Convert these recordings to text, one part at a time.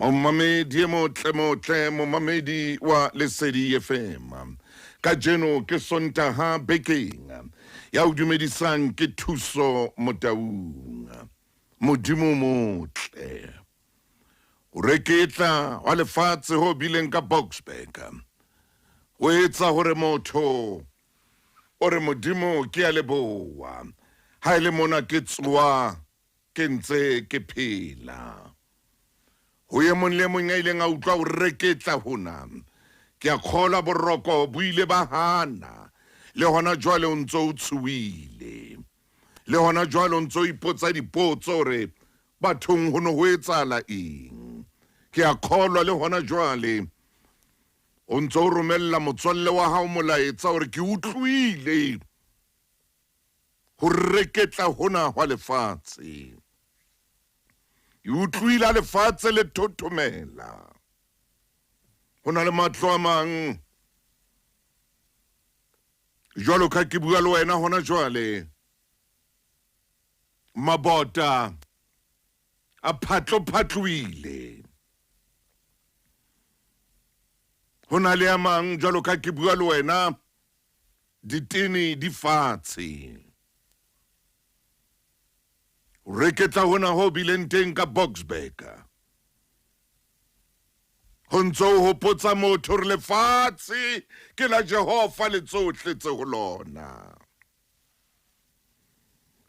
Momamedi e motle motle, momamedi wa Lesedi FM. Kajeno ke Sontaha bekeng. Ya o dumedisang ke Thuso Motaung. Modimo motle. Ho reketla wa lefatshe ho bileng ka Boksburg. Ho etsa hore motho o re Modimo ke a leboha. Ha e le mona ke tsoa ke ntse ke phela. Ho e mong le e mong ya ileng a utlwa ho reketla hona, ke a kgolwa boroko bo ile ba hana. Le hona jwale o ntso o tshohile. Le hona jwale o ntso o ipotsa dipotso hore bathong ho no ho etsahala eng. Ke a kgolwa le hona jwale o ntso o romella motswalle wa hao molaetsa hore ke utlwile ho reketla hona hwa lefatshe. Ke utlwile ha lefatshe le thothomela. Ho na le matlo a mang jwalo ka ke bua le wena hona jwale, mabota a phatlo-phatlohile. Ho na le a mang jwalo ka ke bua le wena, ditene di fatshe. Ho reketla hona ho bileng teng ka Boksburg ho ntse ho hopotsa motho hore lefatshe ke la Jehova le tsohle tse ho lona.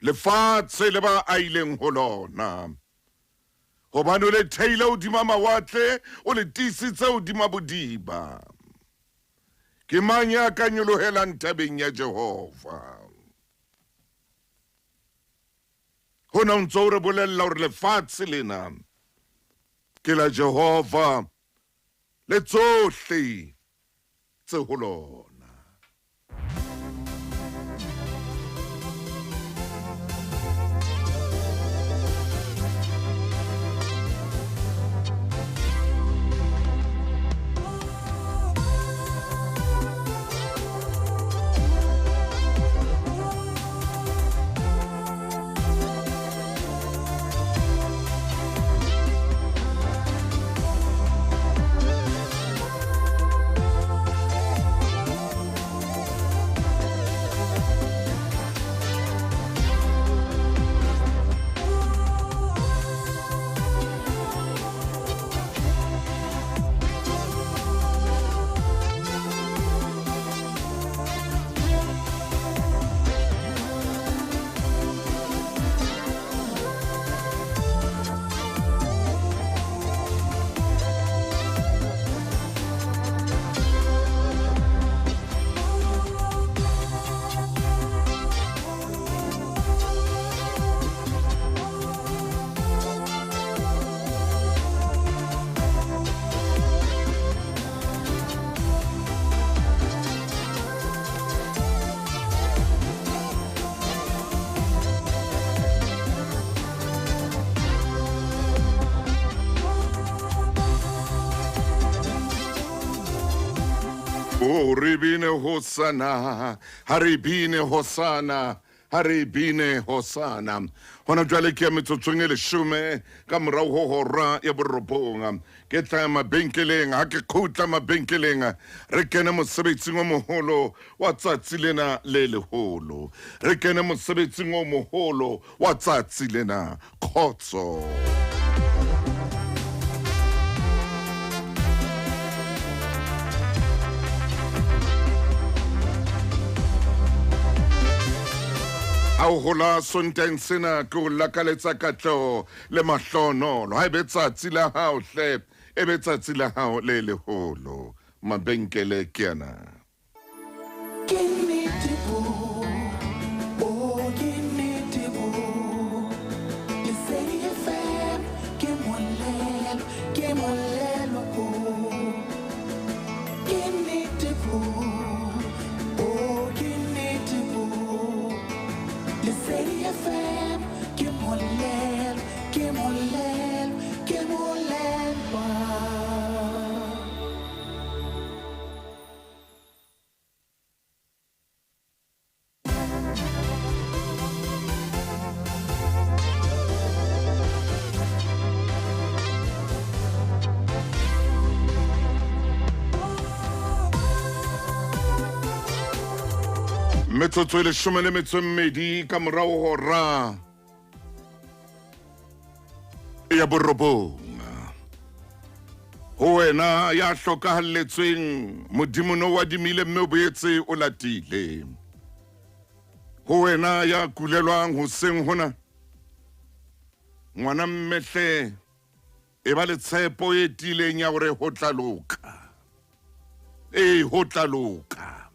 Lefatshe le ba aileng ho lona. Hobane o le theile hodima mawatle, o le tiisitse hodima bodiba. Ke mang ya ka nyolohelang thabeng ya Jehova? Hona o ntse o re bolella hore lefatshe lena ke la Jehova le tsohle tse ho lona. Oh, re bine hosana, ha re bine hosana, ha re bine hosana. Hona jwale ke ya metsotsong e leshome ka morao ho hora ya borobong. Ke tla ya mabenkeleng, ha ke khutla mabenkeleng re kene mosebetsing o moholo wa tsatsi lena le leholo. Re kene mosebetsing o moholo wa tsatsi lena. Khotso. Ha o hola Sontaheng sena ke o lakaletsa katleho le mahlonolo. Ha e be tsatsi la hao hle, e be tsatsi la hao le leholo. Mabenkele ke ana. Ke nnete bo, oh ke nnete bo. Lesedi FM ke molelo, ke molelo o. Ke nnete bo, oh ke nnete bo. Lesedi FM ke molelo, ke molelo, ke molelwa. Metsotso e leshome le metso e mmedi ka morao hora ya borobong. Ho wena ya hlokahalletsweng, Modimo no wadimile mme o boetse o latile. Ho wena ya kulelwang hoseng hona, ngwana mmehle, e ba le tshepo e tiileng ya hore ho tla loka. Ee, ho tla loka.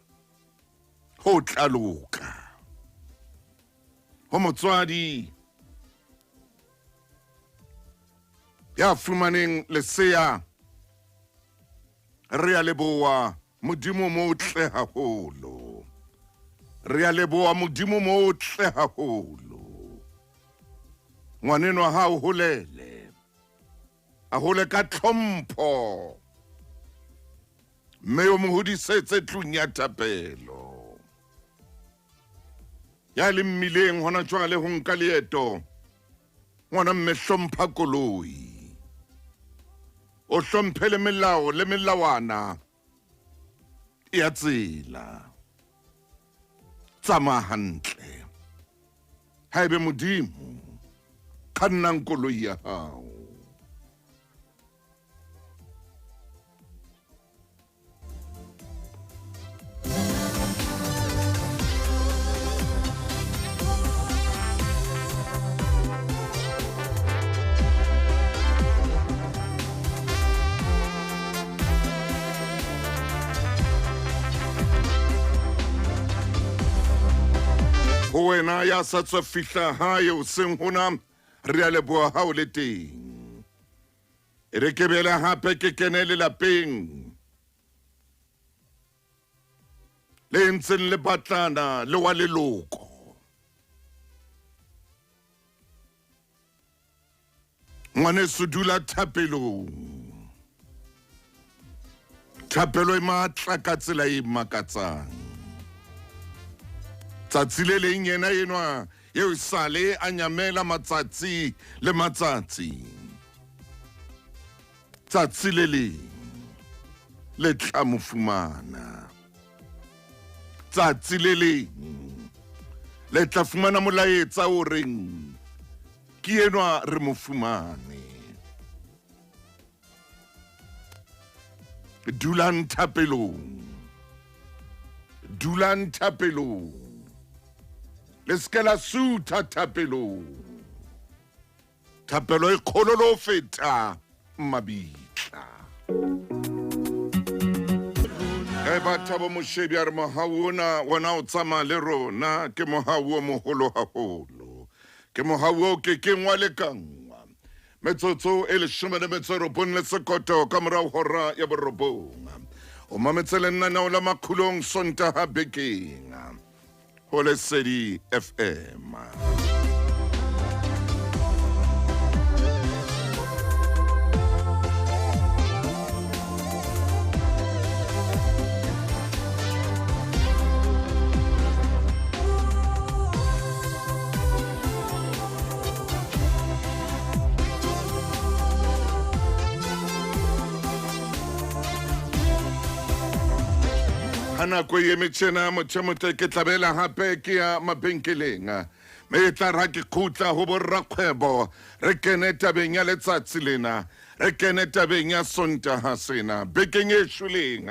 Ho tla loka. Ho motswadi ya fumaneng lesea, re a leboha Modimo motle haholo. Re a leboha Modimo motle haholo. Ngwaneno wa hao holele, a hole ka tlhompho, mme o mo hodisetse tlung ya thapelo. Ya le mmileng hona jwale ho nka leeto, ngwana mme hlompha koloi, o hlomphe le melao le melawana ya tsela. Tsamaya hantle, haebe Modimo kgannang koloi ya hao. Ho wena ya sa tswa fihla hae hoseng hona, re a leboha ha o le teng. E re ke bele hape ke kene lelapeng le ntseng le batlana le wa leloko. Ngwaneso, dula thapelong. Thapelo e matla ka tsela e makatsang. Tsatsi le leng yena enwa eo sale a nyamela matsatsi le matsatsi, tsatsi le leng le tla mo fumana. Tsatsi le leng le tla fumana molaetsa o reng ke enwa re mo fumane. Dulang thapelong, dulang thapelong, le se la sutha thapelong. Thapelo e kgolo le ho feta mabitla. E ba Thabo Moshebi a re mohau ona wona o tsamaya le rona, ke mohau o moholo haholo, ke mohau o ke keng wa lekanngwa. Metsotso e leshome le metso e robong le sekoto ka morao hora ya borobong. O mametse lenaneo la Makgulong Sontaha bekeng ho Lesedi FM. Ha nako e eme tjena, motjha-motle, ke tlabela hape ke ya mabenkeleng, mme e tla ra ke kgutla ho borrakgwebo, re kene tabeng ya letsatsi lena, re kene tabeng ya Sontaha sena bekeng e shweleng.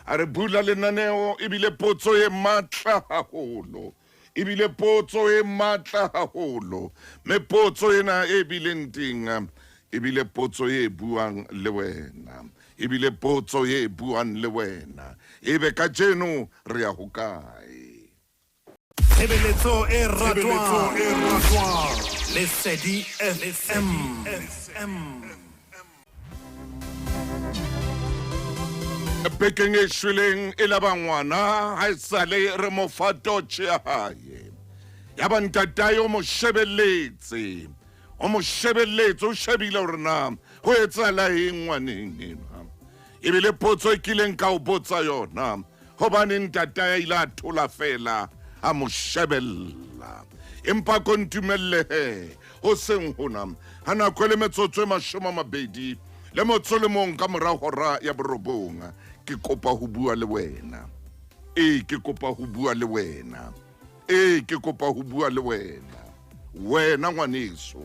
A re bula lenaneo, ebile potso e matla haholo, ebile potso e matla haholo, mme potso ena e bileng teng ebile potso e buang le wena, ebile potso e buang le wena, ebe kajeno re ya hokae? Tshebeletso e ratwang Lesedi FM. Bekeng e shweleng e laba ngwana ha e sale re mo fa totjhe ya hae, ya ba ntatae o mo shebelletse, o mo shebelletse, o shebile hore na ho etsahala eng ngwaneng enwa. Ebile potso e kileng ka o botsa yona, hobane ntatae a ile a thola fela a mo shebella. Empa ko ntumelle he ho seng hona ha nako e le metsotso e 20 le motso le mong ka mora hora ya borobong, ke kopa ho bua le wena. Ee, ke kopa ho bua le wena. Ee, ke kopa ho bua le wena. Wena ngwaneso,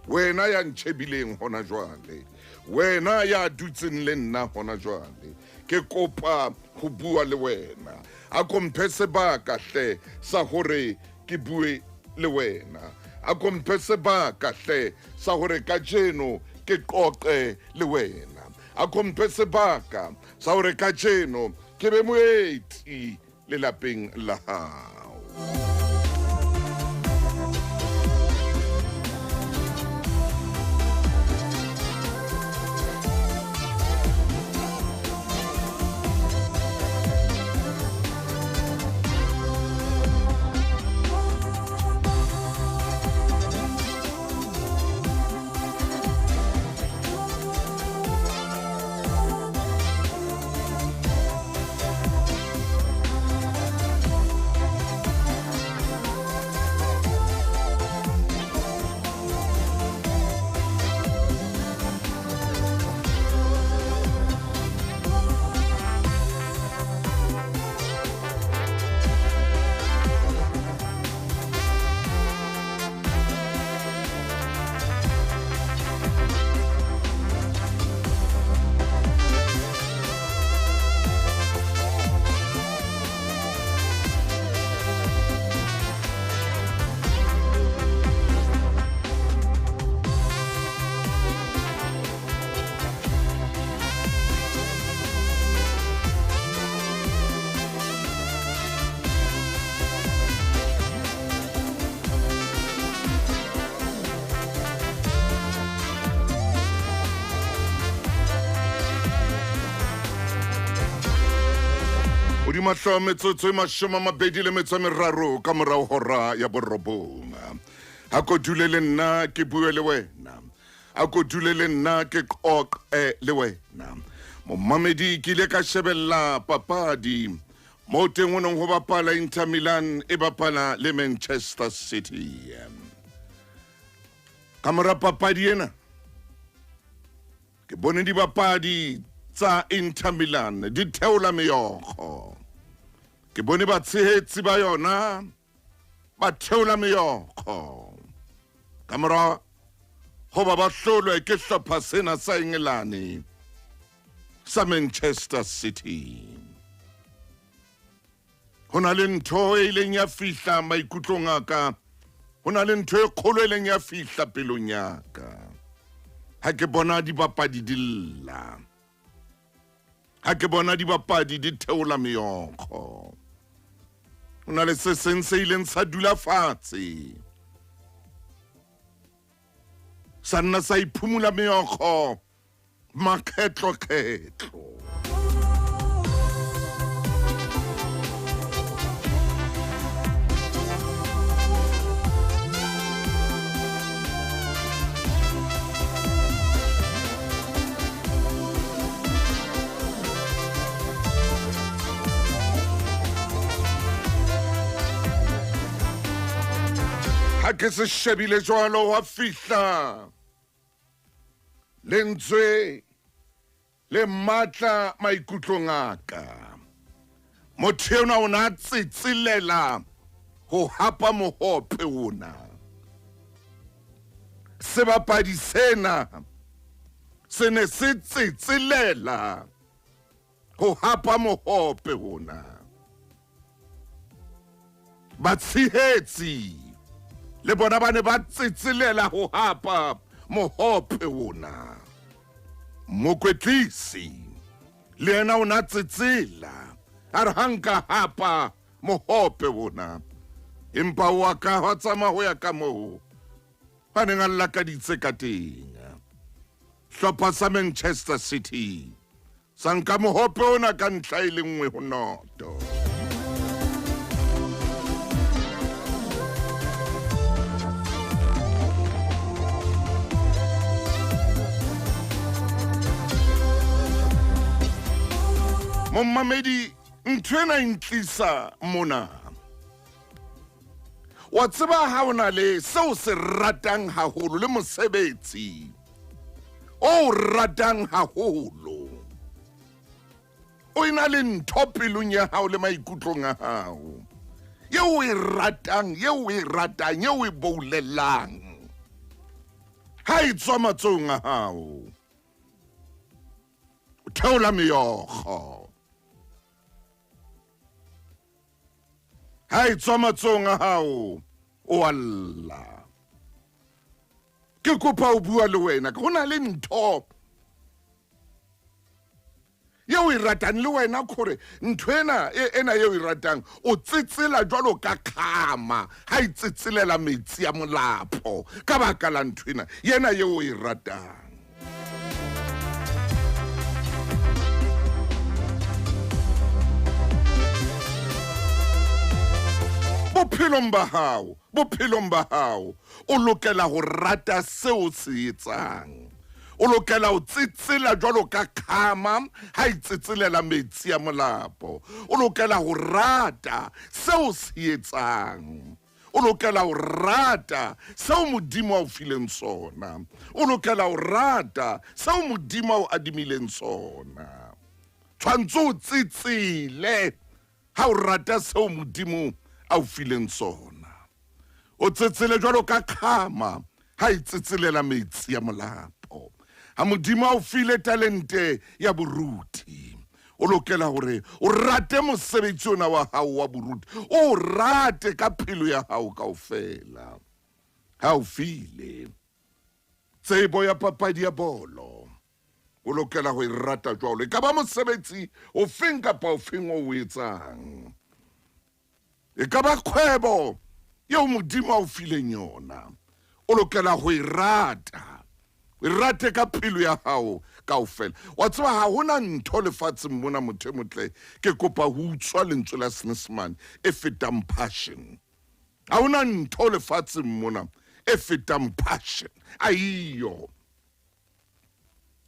wena ya ntjhebileng hona jwale, wena ya dutseng le nna hona jwale, ke kopa ho bua le wena. A ko mphe sebaka hle sa hore ke bue le wena. A ko mphe sebaka hle sa hore kajeno ke qoqe le wena. A ko mphe sebaka sa hore kajeno ke be moeti lelapeng la hao. Hodima hlooho metsotso e 23 ka morao hora ya borobong. A ko dule le nna ke bue le wena. A ko dule le nna ke qoqe le wena. Momamedi, ke ile ka shebella papadi mo teng ho neng ho bapala Inter Milan e bapala le Manchester City. Ka mora papadi ena ke bone dibapadi tsa Inter Milan di theola meokgo. Ke bone batshehetsi ba yona ba theola meokgo. Ka mora hoba ba hlolwe ke hlopha sena sa Engelane sa Manchester City. Ho na le ntho e ileng ya fihla maikutlong a ka. Ho na le ntho e kgolo e ileng ya fihla pelong ya ka. Ha ke bona dibapadi di lla. Ha ke bona dibapadi di theola meokgo. Ho na le se seng se ileng sa dula fatshe. Sa nna sa iphumula meokgo makgetlokgetlo. Ha ke se shebile jwalo wa fihla lentswe le matla maikutlong a ka. Motho enwa o ne a tsetselela ho hapa mohope ona. Sebapadi sena se ne se tsetselela ho hapa mohope ona. Batshehetsi le bona ba ne ba tsetselela ho hapa mohope ona. Mokwetlisi le yena o na tsetsela a re ha nka hapa mohope ona, empa wa ka wa tsamaya ho ya ka moo ba neng a lakaditse ka teng. Hlopha sa Manchester City sa nka mohope ona ka ntlha e le nngwe ho noto. Momamedi, ntho ena e ntlisa mona. Wa tseba ha o na le seo se ratang haholo le mosebetsi o ratang haholo, O ena le ntho pelong ya hao le maikutlong a hao eo o e ratang, eo o e ratang, eo o e boulelang. Ha e tswa matsohong a hao, o theola meokgo. Ha e tswa matsohong a hao, o a lla. Ke kopa ho bua le wena, go na le ntho yeo e ratang le wena, kgore ntho ena ena yeo e ratang o tsetsela jwalo ka kgama ha e tsetselela metsi a molapo ka baka la ntho ena yena yeo o e ratang. Bophelong ba hao, bophelong ba hao o lokela ho rata seo se etsang. O lokela ho tsetsela jwalo ka kgama ha e tsetselela metsi a molapo. O lokela ho rata seo se etsang. O lokela ho rata seo Modimo a o fileng sona. O lokela ho rata seo Modimo a o adimileng sona. Tshwantse o tsetsele ha o rata seo Modimo a o fileng sona. O tsetsele jwalo ka kgama ha e tsetselela metsi a molapo. Ha Modimo a o file talente ya boruti, o lokela hore o rate mosebetsi ona wa hao wa boruti, o rate ka pelo ya hao kaofela. Ha o file tsebo ya papadi ya bolo, o lokela ho e rata jwalo. E ka ba mosebetsi ofeng kapa ofeng o o etsang, e ka ba kgwebo eo Modimo a o fileng yona, o lokela ho e rata, o e rate ka pelo ya hao kaofela. Wa tseba, ha hona ntho lefatsheng mona, motho e motle, ke kopa ho utswa lentswe la Senyesemane, e fetang passion. Ha hona ntho lefatsheng mona e fetang passion, a iyo.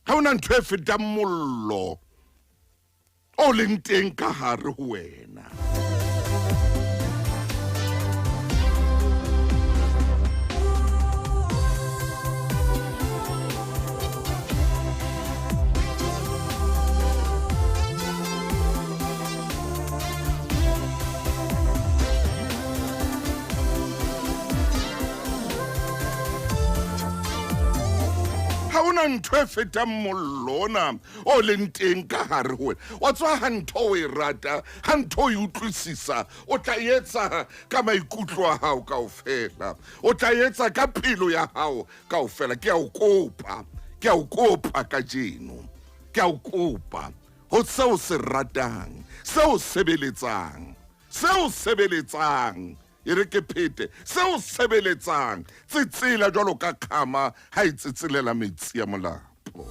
Ha hona ntho e fetang mollo o leng teng ka hare ho wena. Ha hona ntho e fetang mollo ona o leng teng ka hare ho wena. Wa tswa ha ntho o e rata, ha ntho o e utlwisisa, o tla etsa ka maikutlo a hao kaofela, o tla etsa ka pelo ya hao kaofela. Ke a o kopa, ke a o kopa kajeno, ke a o kopa ho seo se ratang, seo sebeletsang, seo sebeletsang. E re ke phete, seo sebeletsang. Tsetsela jwalo ka kgama ha e tsetselela metsi a molapo.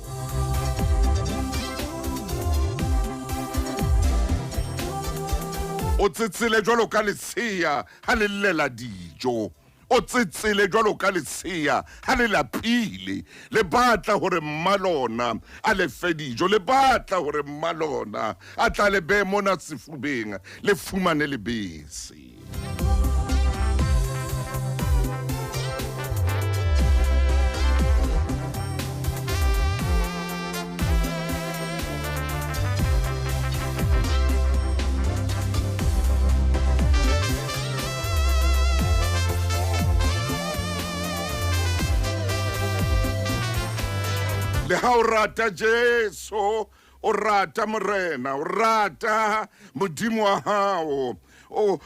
O tsetsele jwalo ka lesea ha le llela dijo. O tsetsele jwalo ka lesea ha le lapile, le batla hore mma lona a le fe dijo, le batla hore mma lona a tla le behe mona sefubeng, le fumane lebese. Le ha o rata Jesu, o rata Morena, o rata Modimo wa hao, o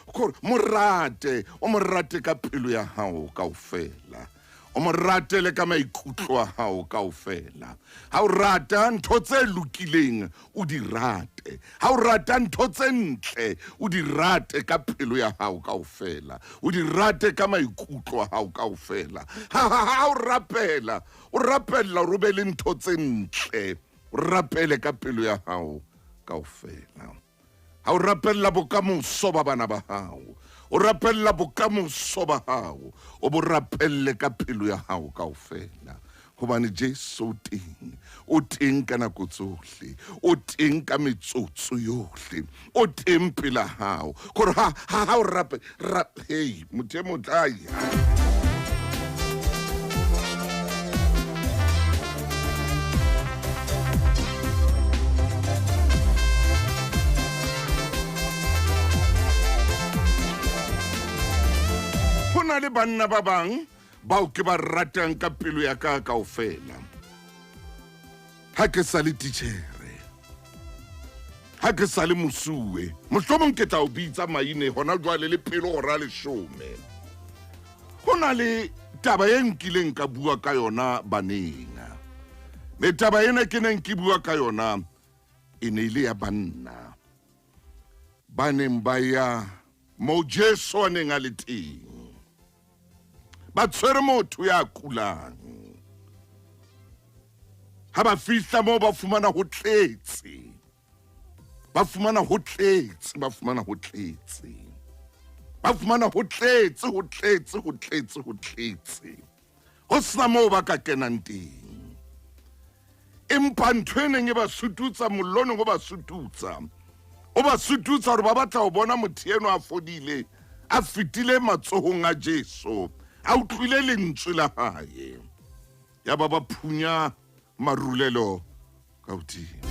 mo rate, o mo rate ka pelo ya hao kaofela, o mo rate le ka maikutlo a hao kaofela. Ha o rata ntho tse lokileng, o di rate. Ha o rata ntho tse ntle, o di rate ka pelo ya hao kaofela, o di rate ka maikutlo a hao kaofela. Ha o rapela, o rapella hore o be le ntho tse ntle, o rapele ka pelo ya hao kaofela. Ha o rapella bokamoso ba bana ba hao, o rapella bokamoso ba hao, o bo rapelle ka pelo ya hao kaofela. Hobane Jesu o teng, o teng ka nako tsohle, o teng ka metsotso yohle, o teng pela hao. Kore ha ha o rape, hey, motho e motle, ai. na le banna ba bang bao ke ba ratang ka pelo ya ka kaofela. Ha ke sa le titjhere, ha ke sa le mosuwe, mohlomong ke tla o bitsa maine hona jwale le pelo hora leshome. Ho na le taba e nkileng ka bua ka yona baneng. Me taba ena ke neng ke bua ka yona e ne e le ya banna ba neng ba ya moo Jesu a neng a le teng. Ba tshwere motho ya kulang. Ha ba fihla moo ba fumana ho tletse. Ba fumana ho tletse, ba fumana ho tletse. Ba fumana ho tletse, ho tletse, ho tletse, ho tletse. Ho sena moo ba ka kenang teng. Empa ntho e neng e ba sututsa, mollo o neng o ba sututsa, o ba sututsa hore ba batla ho bona motho eno a fodile, a fetile matsohong a Jesu, a utlwile lentswe la hae. Ya ba ba phunya marulelo ka hodimo.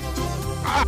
Ah!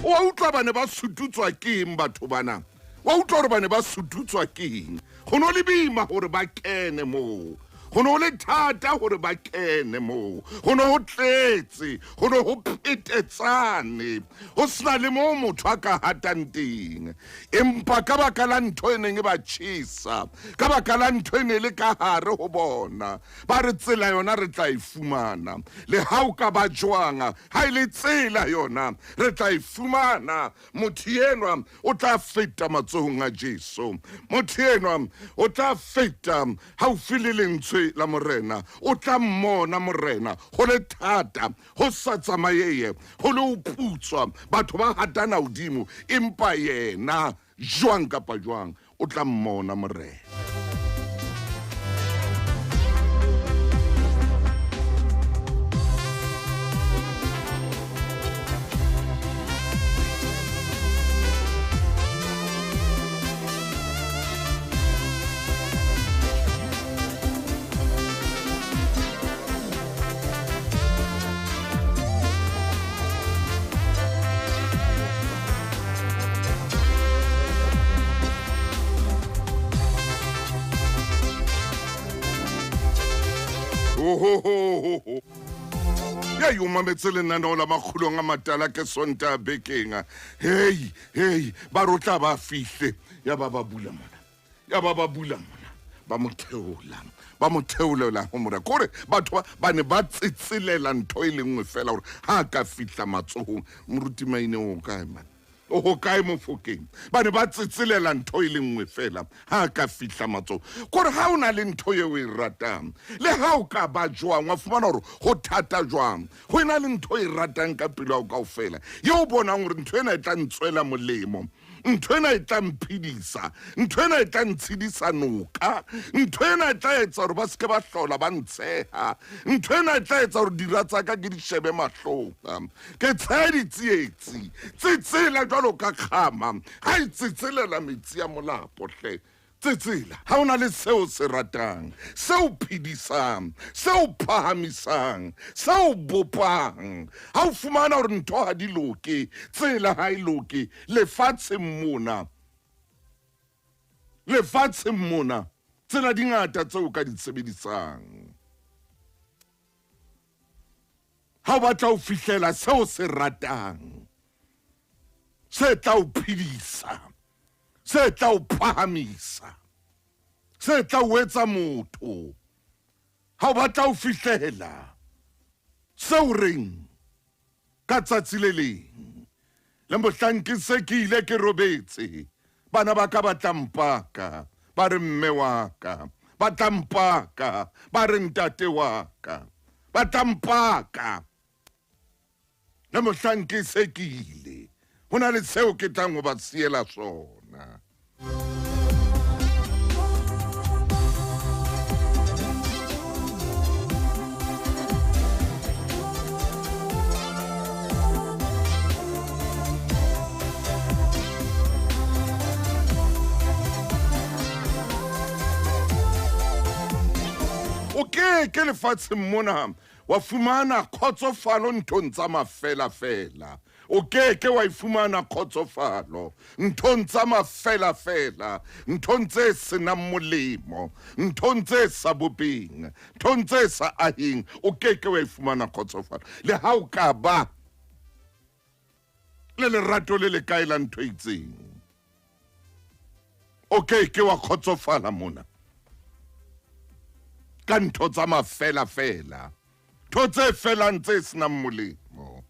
Wa utlwa ba ne ba sututswa ke eng batho bana? Wa utlwa hore ba ne ba sututswa ke eng? Go no le boima gore ba kene moo. Go no le thata gore ba kene moo. Go no ho tletse, go no ho phetetsane. Ho sena le moo motho a ka hatang teng. Empa ka baka la ntho e neng e ba tjhesa, ka baka la ntho e ne e le ka hare ho bona, ba re tsela yona re tla e fumana. Le ha o ka ba jwang, ha e le tsela yona re tla e fumana. Motho enwa o tla feta matsohong a Jesu. Motho enwa o tla feta haufi le lentswe la Morena. O tla mmona Morena. Ho le thata, ho sa tsamaee, ho le ho putswa, batho ba hatana hodimo, empa yena jwang kapa jwang o tla mmona Morena. Ohohoho. Yei o mametse lenaneo la makgulong a matala ke Sontaha bekeng. Hei, hei, ba re o tla ba fihle. Ya ba ba bula mona. Ya ba ba bula mona. Ba mo theola. Ba mo theolela ho mora. Kore batho ba ba ne ba tsetselela ntho e le nngwe fela hore ha a ka fihla matsohong. Moruti Maine o kae man? O ho kae Mofokeng? Ba ne ba tsetselela ntho e le nngwe fela ha a ka fihla matsohong. Kore ha o na le ntho eo o e ratang, le ha o ka ba jwang, wa fumana hore ho thata jwang. Ho ena le ntho e ratang ka pelo ya hao kaofela, eo o bonang hore ntho ena e tla ntswela molemo. Ntho ena e tla mphedisa, ntho ena e tla ntshedisa noka, ntho ena e tla etsa hore ba se ke ba hlola ba ntsheha, ntho ena e tla etsa hore dira tsa ka ke di shebe mahlong. Ke tsheha ditsietsi, tsetsela jwalo ka kgama ha e tsetselela metsi a molapo hle. Tsetsela ha o na le seo se ratang, se o phedisang, se o phahamisang, se o bopang. Ha o fumana hore ntho ha di loke, tsela ha e loke, lefatsheng mona, lefatsheng mona, tsela di ngata tseo o ka di sebedisang. Ha o batla ho fihlela seo se ratang, se tla o phedisa, se tla o phahamisa, se tla o etsa motho. Ha o batla ho fihlela seo reng ka tsatsi le leng, le mohlang ke se ke ile ke robetse, bana ba ka ba tla mpaka, ba re mme wa ka, ba tla mpaka, ba re ntate wa ka, ba tla mpaka. Le mohlang ke se ke ile. Ho na le seo ke tlang ho ba siela sona. O ke ke lefatsheng mona wa fumana kgotsofalo nthong tsa mafelafela. O ke ke wa e fumana kgotsofalo nthong tsa mafelafela, nthong tse senang molemo, nthong tse sa bopeng, nthong tse sa aheng. O ke ke wa e fumana kgotsofalo le ha o ka ba le lerato le le kae la ntho e itseng. O ke ke wa kgotsofala mona ka ntho tsa mafelafela, ntho tse felang tse senang molemo.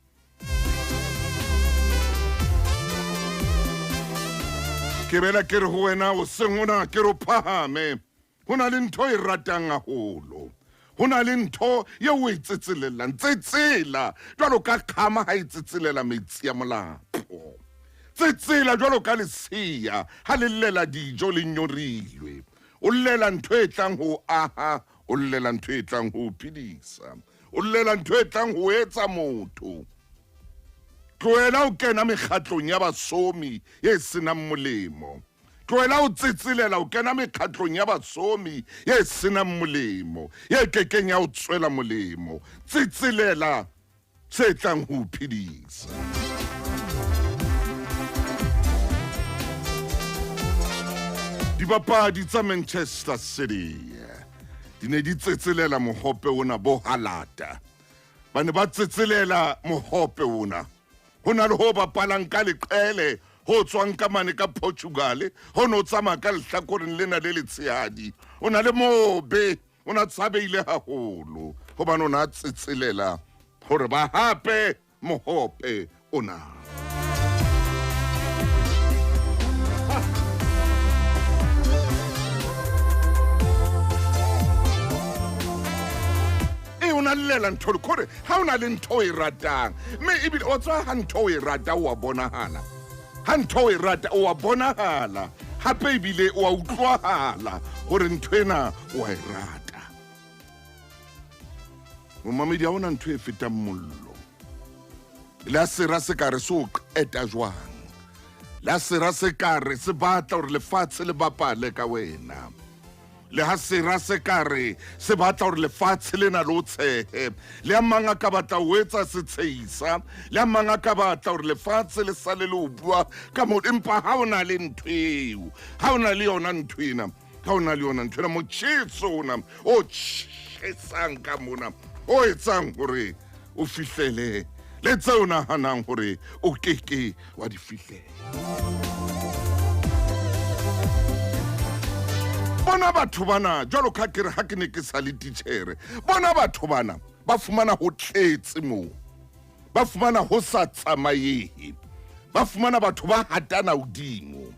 Ke bela ke re ho wena o seng ona ke re o phahame. Ho na le ntho e ratang haholo. Ho na le ntho eo o e tsetselelang. Tsetsela jwalo ka kgama ha e tsetselela metsi a molapo. Tsetsela jwalo ka lesea ha le llela dijo le nyorilwe. O llela ntho e tlang ho aha, o llela ntho e tlang ho phedisa, o llela ntho e tlang ho etsa motho. Tlohela ho kena mekgatlong ya basomi e senang molemo. Tlohela ho tsetselela ho kena mekgatlong ya basomi e senang molemo, e kekeng ya ho tswela molemo. Tsetselela se tlang ho o phedisa. Dibapadi tsa Manchester City di ne di tsetselela mohope ona bo halata. Ba ne ba tsetselela mohope ona. Ho na le ho bapalang ka leqele ho tswang ka mane ka Portugal, ho no tsamaya ka lehlakoreng lena le letshehadi. O na le mobe. O ne a tshabeile haholo hobane o ne a tsetselela hore ba hape mohope ona. E o na llela ntho le kore ha o na le ntho o e ratang mme ebile o tswa ha ntho o e rata o a bonahala ha ntho o e rata o a bonahala hape ebile o a utlwahala gore ntho ena o a e rata. Momamedi, ha ona ntho e fetang mollo. Le a sera se ka re se o qeta jwang, le a sera se ka re se batla gore lefatshe le bapale ka wena, le ha sera se ka re se batla gore lefatshe lena le o tshehe, le a mang a ka batla o etsa setsheisa, le a mang a ka batla gore lefatshe le sale le o bua ka mo, empa ha o na le ntho eo, ha o na le yona ntho ena, ha o na le yona ntho ena, motjheso ona o tjhesang ka mona, o etsang hore o fihlele le tse o nahanang hore o keke wa di fihlela. Bona batho bana, jwalo ka ke re ha ke ne ke sa le titjhere, bona batho bana ba fumana ho tletse moo, ba fumana ho sa tsamayehe, ba fumana batho ba hatana hodimo.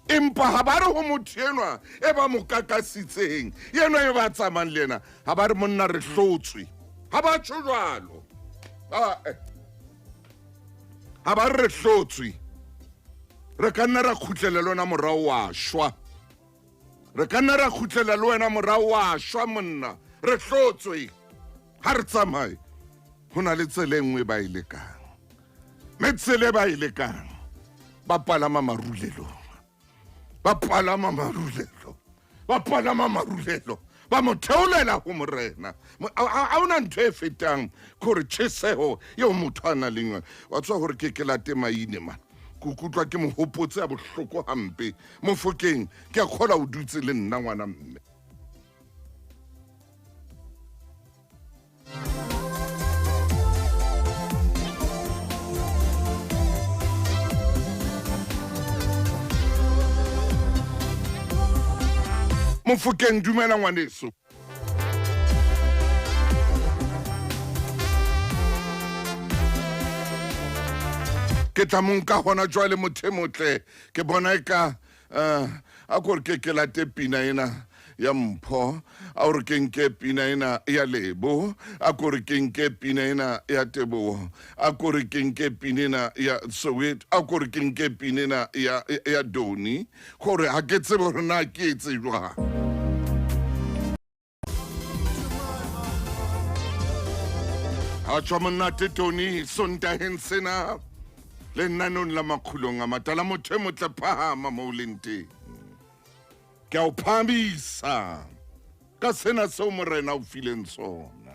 Empa ha ba re ho motho enwa e ba mo kakasitseng, enwa e ba tsamayang le yena, ha ba re monna re hlotswe, ha ba tjho jwalo. Ha ba re re hlotswe, re ka nna ra kgutlela le wena morao wa shwa. Re ka nna ra kgutlela le wena morao wa shwa monna, re hlotswe, ha re tsamaye. Ho na le tsela e nngwe ba e lekang. Mme tsela e ba e lekang, ba palama marulelo. Ba palama marulelo. Ba palama marulelo. Ba mo theolela ho morena. Ha hona ntho e fetang ke hore tjheseho eo motho a nang le yona. Wa tseba hore ke ke late maine man. Ke ikutlwa ke mo hopotse a bohloko hampe. Mofokeng, ke a kgolwa o dutse le nna ngwana mme. Mofokeng, dumela ngwaneso. Ke tla mo nka hona jwale motho e motle. Ke bona e ka a kore ke ke late pina ena. ya Mpho, a o re ke nke pina ena ya Lebo, a ko re ke nke pina ena ya Teboho, a ko re ke nke pina ena ya Soweto, a ko re ke nke pina ena ya Doni, gore ha ke tsebe hore na ke etse jwang. A tswa monate Tony Sontaheng sena le nnanong la makgulong a matala, motho e motle phahama mo o leng teng. Ke a o phahamisa ka sena seo morena o fileng sona.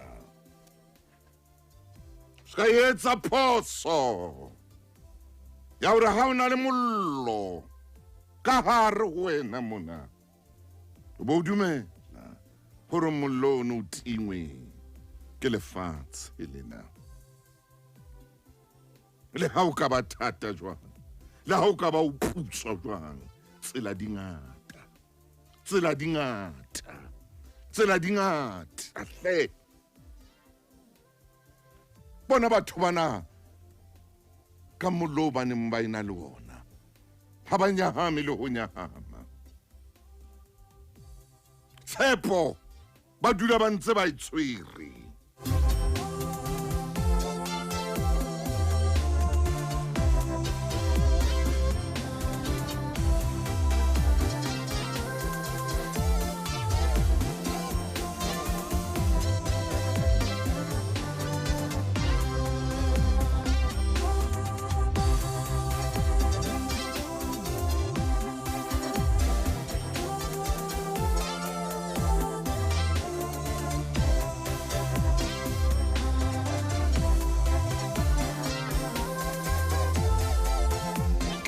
Se ka etsa phoso ya hore ha o na le mollo ka hare ho wena mona, o bo o dumela hore mollo ono o tingwe ke lefatshe lena. Le ha o ka ba thata jwang, le ha o ka ba o putswa jwang, tsela di ngata, tsela di ngata, tsela di ngata hle. Bona batho bana ka mollo ba neng ba ena le ona, ha ba nyahame le ho nyahama. Tshepo ba dula ba ntse ba e tshwere.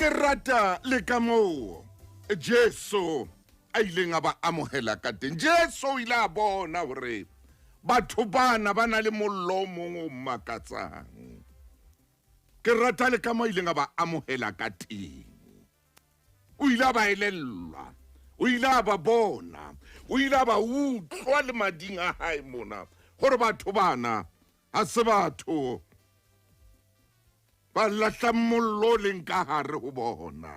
Ke rata le ka moo Jesu a ileng a ba amohela ka teng. Jesu o ile a bona hore batho bana ba na le mollo o mong o makatsang. Ke rata le ka moo a ileng a ba amohela ka teng. O ile a ba elellwa, o ile a ba bona, o ile a ba utlwa le mading a hae mona hore batho bana ha se batho ba lahlang mollo o leng ka hare ho bona,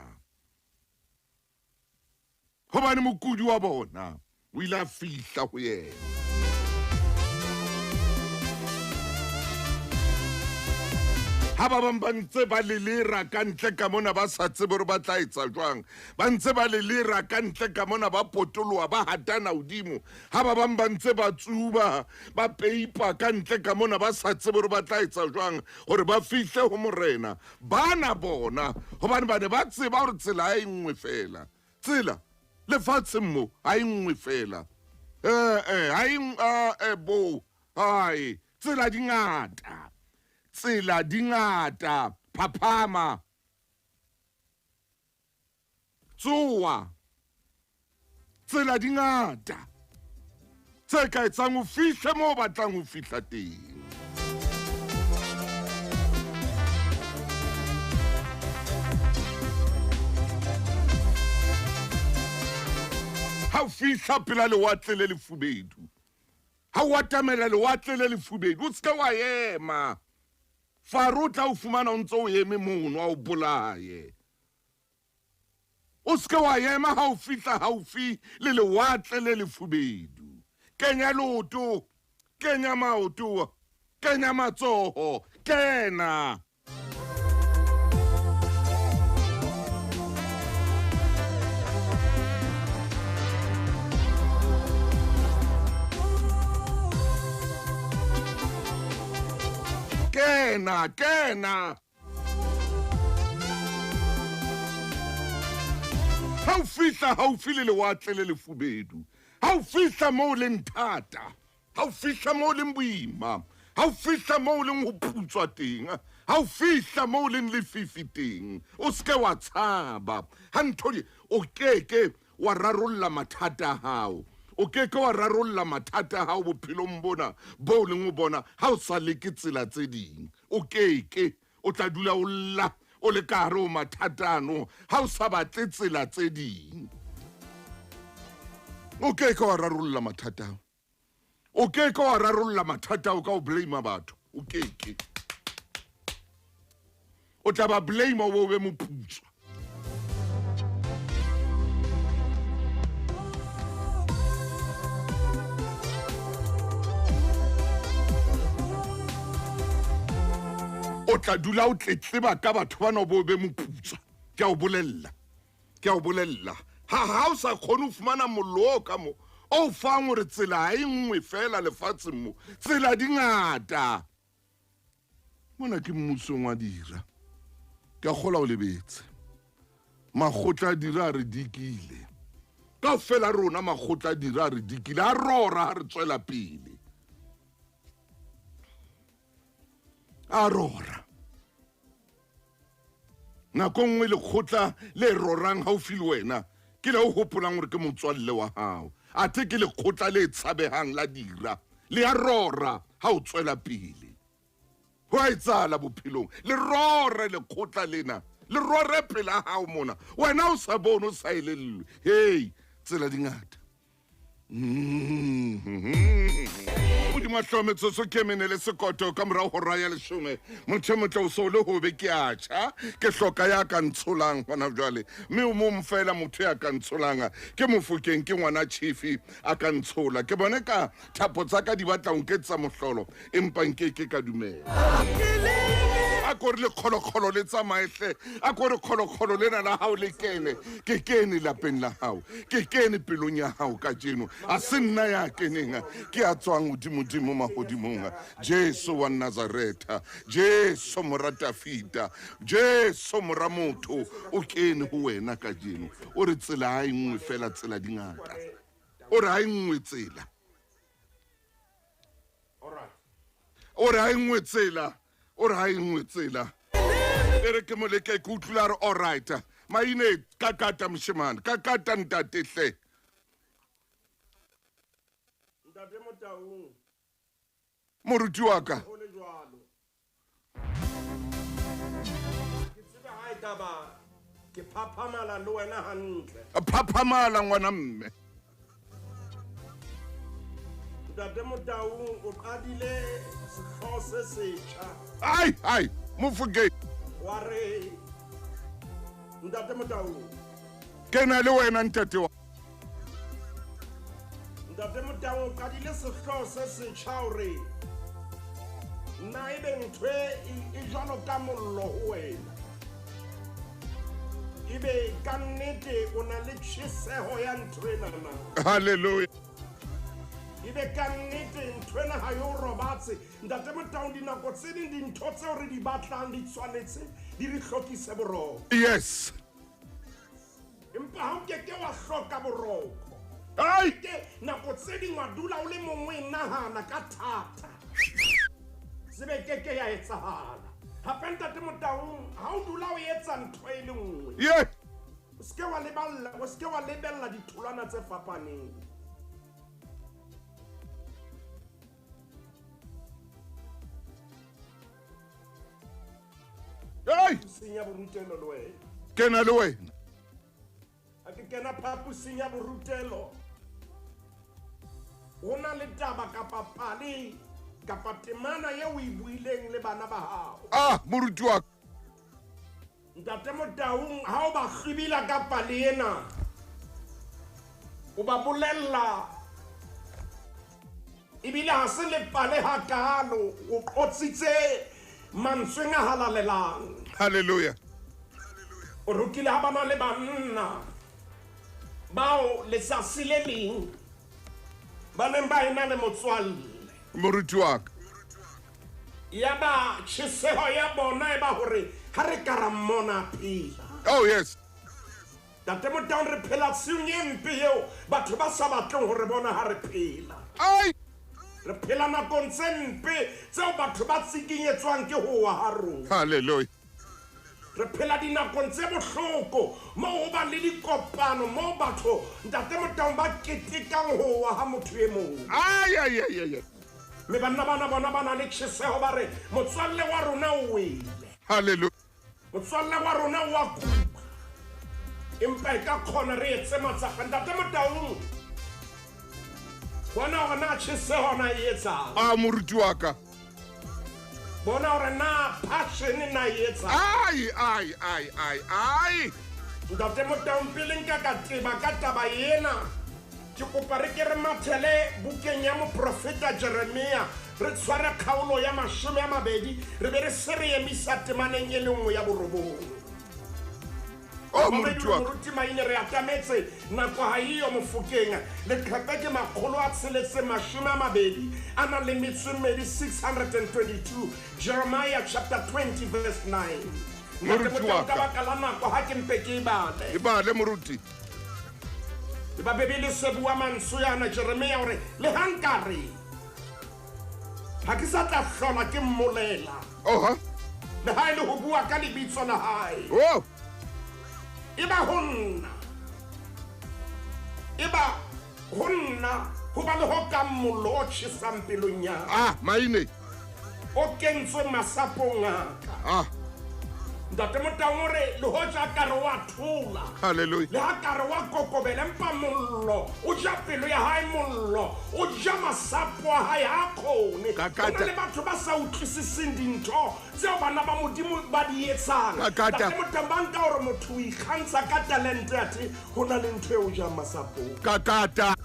hobane mokudi wa bona o ile a fihla ho yena. Ha ba bang ba ntse ba lelera ka ntle ka mona, ba sa tsebe hore ba tla etsa jwang, ba ntse ba lelera ka ntle ka mona, ba potoloha, ba hatana hodimo. Ha ba bang ba ntse ba tsuba, ba peipa ka ntle ka mona, ba sa tsebe hore ba tla etsa jwang hore ba fihle ho morena. Bana bona, hobane ba ne ba tseba hore tsela ha e nngwe fela. Tsela lefatsheng mo ha e nngwe fela. Ha e bo, hai, tsela di ngata. Tsela di ngata, phaphama, tsoa. Tsela di ngata tse ka etsang o fihle moo o batlang ho fihla teng. Ha o fihla pela lewatle le lefubedu, ha o atamela lewatle le lefubedu, o seke wa ema. Faro o tla o fumana o ntse o eme mono, a o bolaye. O seke wa ema ha o fihla haufi le lewatle le lefubedu. Kenya leoto, kenya maoto, kenya matsoho, kena. Kena, kena. Ha o fihla haufi le lewatle le lefubedu, ha o fihla moo leng thata, ha o fihla moo leng boima, ha o fihla moo leng ho putswa teng, ha o fihla moo leng lefifi teng, o seke wa tshaba. Ha ntho di, o keke wa rarolla mathata a hao. O keke wa rarolla mathata a hao bophelong bona bo leng ho bona ha o sa leke tsela tse ding. O keke, o tla dula o lla, o le ka hare ho mathata ano ha o sa batle tsela tse ding. O keke wa rarolla mathata ao. O keke wa rarolla mathata ao ka ho blame batho. O keke. O tla ba blame o be moputswa. O tla dula o tletleba ka batho bana bo be moputswa. Ke a o bolella. Ke a o bolella. Ha o sa kgone ho fumana mollo o ka mo o fang hore tsela ha e nngwe fela lefatsheng mo. Tsela di ngata. Mona ke mmusong wa dira. Ke a kgola o lebetse. Makgotla a dira a re dikile. Kaofela rona makgotla a dira a re dikile. A rora ha re tswela pele. A rora. Nako nngwe lekgotla le rorang haufi le wena ke le o hopolang hore ke motswalle wa hao. Athe ke lekgotla le tshabehang la dira. Le a rora ha o tswela pele. Ho a etsahala bophelong. Le rore lekgotla lena. Le rore pela hao mona. Wena o sa bone o sa elellwe. Hey, tsela di ngata. Modimo a hloa metsotso ke mene le sekoto ka morao hora ya leshome. Motho e motle o so le hobe ke a tjha. Ke hloka ya ka ntsholang hona jwale. Mme o mong fela motho ya ka ntsholang ke Mofokeng, ke ngwana Chifi a ka ntshola. Ke bone ka thapo tsa ka di batla ho nketsa mohlolo, empa nke ke ka dumela. A ko re lekgolokgolo le tsamaye hle. A ko re kgolokgolo lena la hao le kene. Ke kene lapeng la hao. Ke kene pelong ya hao kajeno. A se nna ya keneng. Ke a tswang hodimodimo mahodimong. Jesu wa Nazaretha. Jesu mora Dafida. Jesu mora motho. O kene ho wena kajeno. O re tsela ha e nngwe fela, tsela di ngata. O re ha e nngwe tsela. O re ha e nngwe tsela. O re ha e nngwe tsela. E re ke mo leke ke utlwile a re all right. Maine ka kata moshemane, ka kata ntate hle. Ntate Motaung. Moruti wa ka. Ho le jwalo. Ke tsebe ha e ka ba ke phaphamala le wena hantle. Phaphamala ngwana mme. Ntate Motaung o qadile sehlooho se setjha. Ai, ai, Mofokeng. Wa re Ntate Motaung. Ke na le wena ntate wa. Ntate Motaung o qadile sehlooho se setjha o re na ebe ntho e jwalo ka mollo ho wena. Ebe ka nnete o na le tjheseho ya ntho ena na. Hallelujah. Ebe ka nnete ntho ena ha yo robatse. Ntate Motaung dinako tse ding dintho tseo re di batlang di tshwanetse di re hlokise boroko. Yes. Empa ha o keke wa hloka boroko. Ai! Ke nako tse ding wa dula o le mong o e nahana ka thata. Tsebe keke ya etsahala. Hape Ntate Motaung ha o dula o etsa ntho e le nngwe. Yeah. O seke wa leballa, o seke wa lebella ditholwana tse fapaneng. Hey! Senya borutelo le wena. Ke na le wena. Ha ke kena phaposing ya borutelo, ho na le taba kapa pale kapa temana eo o e buileng le bana ba hao. Ah, moruti wa ka. Ntate Motaung ha o ba hlwibila ka pale ena, o ba bolella ebile ha se le pale hakalo, o qotsitse mantsweng a halalelang. Hallelujah. O rutile ha bana le banna bao letsatsi le leng ba neng ba ena le motswalle. Moruti wa ka. Ya ba tjheseho ya bona e ba hore ha re ka ra mmona phela. Oh yes. Ntate Motaung re phela tshiung e mpe eo batho ba sa batleng hore bona ha re phela. Ai! Re phela nakong tse mpe tseo batho ba tsikinyetswang ke ho wa ha rona. Hallelujah. Re phela dinakong tse bohloko moo ho bang le dikopano moo batho Ntate Motaung ba ketekang ho wa ha motho e mong. Ai, ai, ai, ai, ai. Mme banna bana bona ba na le tjheseho ba re motswalle wa rona o wele. Hallelujah. Motswalle wa rona o a kuka. Empa e ka kgona re etse matsapa. Ntate Motaung, bona hore na tjheseho na e etsang. Ah, moruti wa ka. Bona hore na passion na e etsang. Ai, ai, ai, ai, ai. Ntate Motaung, pele nka ka teba ka taba ena, ke kopa re ke re mathele bukeng ya moprofeta Jeremia re tshware kgaolo ya 20, re be re se re emisa temaneng e le nngwe ya 9. Oh, moruti wa ka. Moruti Maine, re atametse nako ha eyo Mofokeng. Leqepe ke 622, 622. Jeremiah chapter 20 verse 9. Moruti wa Ka ka. baka la nako ha ke mpe ke e bale. E bale, moruti. E ba Bebele se bua mantswe ana Jeremia hore le ha nkare ha ke sa tla hlola ke mmolela. Oha. Le ha e le ho bua ka lebitso la hae. Oh. E ba ho nna. E ba ho nna ho ba le ho kang mollo o tjhesang pelong ya ka. Ah, Maine. O kentswe masapong a ka. Ah. Ntate Motaung o re le hoja ka re wa thola. Hallelujah. Le ha ka re wa kokobela, empa mollo o ja pelo ya hae, mollo o ja masapo a hae, ha kgone. Kakata. Ho na le batho ba sa utlwisiseng dintho tseo bana ba Modimo ba di etsang. Kakata. Ntate Motaung, ba nka hore motho o ikgantsha ka talente athe ho na le ntho e o jang masapong. Kakata.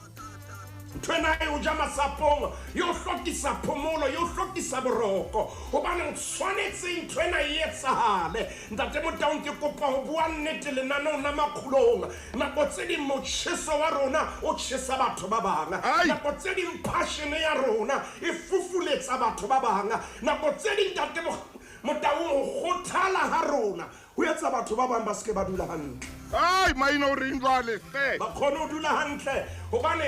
Ntho ena e o ja masapong, e o hlokisa phomolo, e o hlokisa boroko, hobane o tshwanetse ntho ena e etsahale. Ntate Motaung, ke kopa ho bua nnete lenaneong la Makgulong. Nako tse ding motjheso wa rona o tjhesa batho ba bang. Ai. Nako tse ding passion ya rona e fufuletsa batho ba bang. Nako tse ding Ntate Motaung, ho kgothala ha rona ho etsa batho ba bang ba se ke ba dula hantle. Ai, Maine o reng jwale hle? Ba kgone ho dula hantle hobane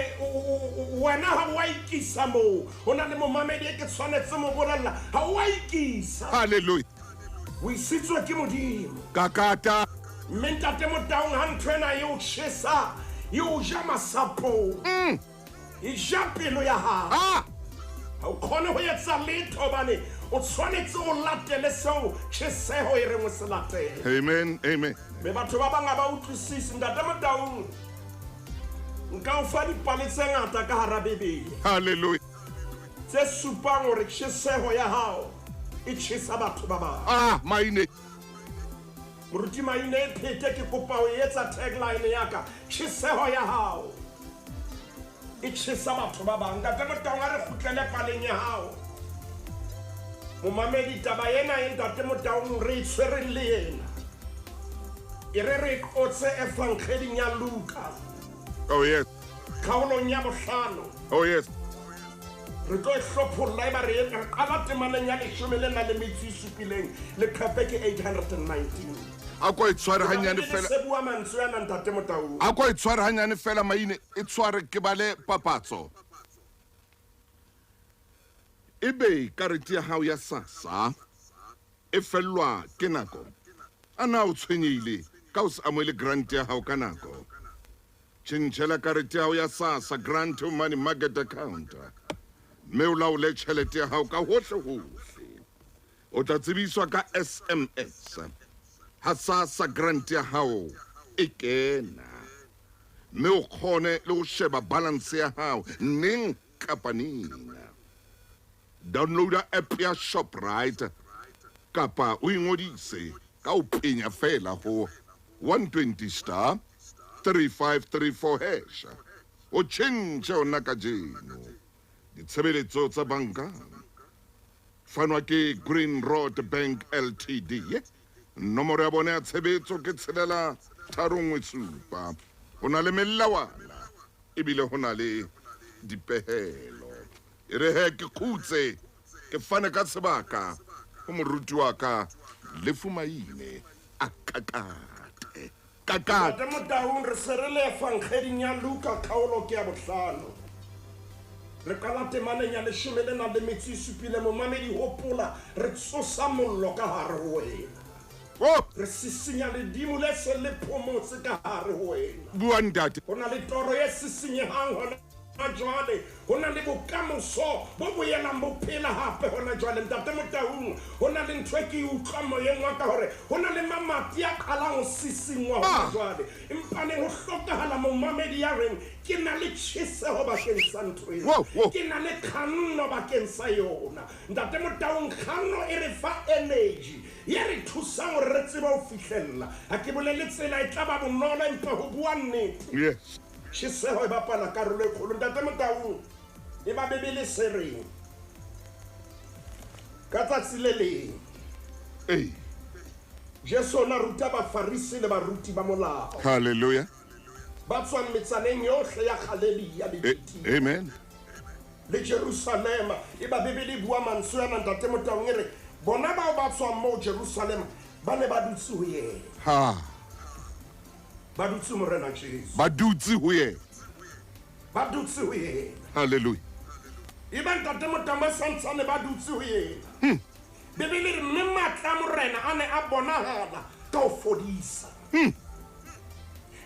wena ha o a ikisa moo. Ho na le momamedi e ke tshwanetse mo bolella, ha o a ikisa. Hallelujah. O isitswe ke Modimo. Kakata. Mme Ntate Motaung, ha ntho ena e o tjhesa, e o ja masapong. E ja pelo ya hao. Ah. Ha o kgone ho etsa letho hobane o tshwanetse o latele seo tjheseho e reng o se latele. Amen, amen. Mme batho ba bang ha ba utlwisise. Ntate Motaung, nka o fa dipale tse ngata ka hara Bibele. Hallelujah. Tse supang hore tjheseho ya hao e tjhesa batho ba bang. Ah, Maine. Moruti Maine e phete, ke kopa ho etsa tagline ya ka. Tjheseho ya hao e tjhesa batho ba bang. Ntate Motaung, a re kgutlele paleng ya hao. Momamedi, taba ena e Ntate Motaung re e tshwereng le yena. E re re qotse Evangeding ya Luka. Oh yes. Kgaolong ya 5. Oh yes. Re tlo e hlopholla eba re qala temaneng ya 17, leqepe ke 819. A ko e tshware hanyane fela. Se bua mantswe ana Ntate Motaung. A ko e tshware hanyane fela Maine, e tshware ke bale papatso. Ebe karete ya hao ya SASSA e fellwa ke nako. A na o tshwenyehile ka o se amohele grant ya hao ka nako? Tjhentjhela karete ya hao ya SASSA grant ho money market account, mme o laole tjhelete ya hao ka hohle hohle. O tla tsebiswa ka SMS ha SASSA grant ya hao e kena, mme o kgone le ho sheba balance ya hao neng kapa neng. Downloada app ya Shoprite kapa o ingodise ka o penya fela ho 120 star 3534 hash. O tjhentjhe ona kajeno. Ditshebeletso tsa banka fanwa ke Green Road Bank Ltd. Nomoro ya bona ya tshebetso ke 637. Ho na le melawana ebile ho na le dipehelo. E re he ke khutse, ke fane ka sebaka ho moruti wa ka Lefu Maine a kakate. Kakate. Ntate Motaung, re se re le Evangeding ya Luka kgaolo ke ya 5. Re qala temaneng ya 17. Momamedi, hopola re tsosa mollo ka hare ho wena. Oh! Re sisinya ledimo le se le phomotse ka hare ho wena. Bua ntate. Ho na le toro e sisinyehang hona jwale, ho na le bokamoso bo boelang bo phela hape hona jwale. Ntate Motaung, ho na le ntho e ke e utlwang moyeng wa ka hore ho na le mamati a qalang ho sisingwa hona jwale. Empa neng ho hlokahala momamedi ya reng ke na le tjheseho bakeng sa ntho ena. Wow, wow. Ke na le kganno bakeng sa yona. Ntate Motaung, kganno e re fa energy ye re thusang hore re tsebe ho fihlella. Ha ke bolele tsela e tla ba bonolo, empa ho bua nnete. Yes. Tjheseho e bapala karolo e kgolo. Ntate Motaung, e ba Bebele se reng Ka tsatsi le leng Ee. Jesu o na ruta Bafarisi le baruti ba molao. Hallelujah. Ba tswang metsaneng yohle ya Galilea le Judea. Amen. Le Jerusalema. Eba Bibele e bua mantswe ana, Ntate Motaung, e re bona bao ba tswang moo Jerusalema ba ne ba dutse ho yena. Ha. Ba dutse Morena Jesu. Ba dutse ho yena. Ba dutse ho yena. Hallelujah. Eba Ntate Motaung ba santsane ba dutse ho yena. Bibele re mme matla a Morena a ne a bonahala ka ho fodisa.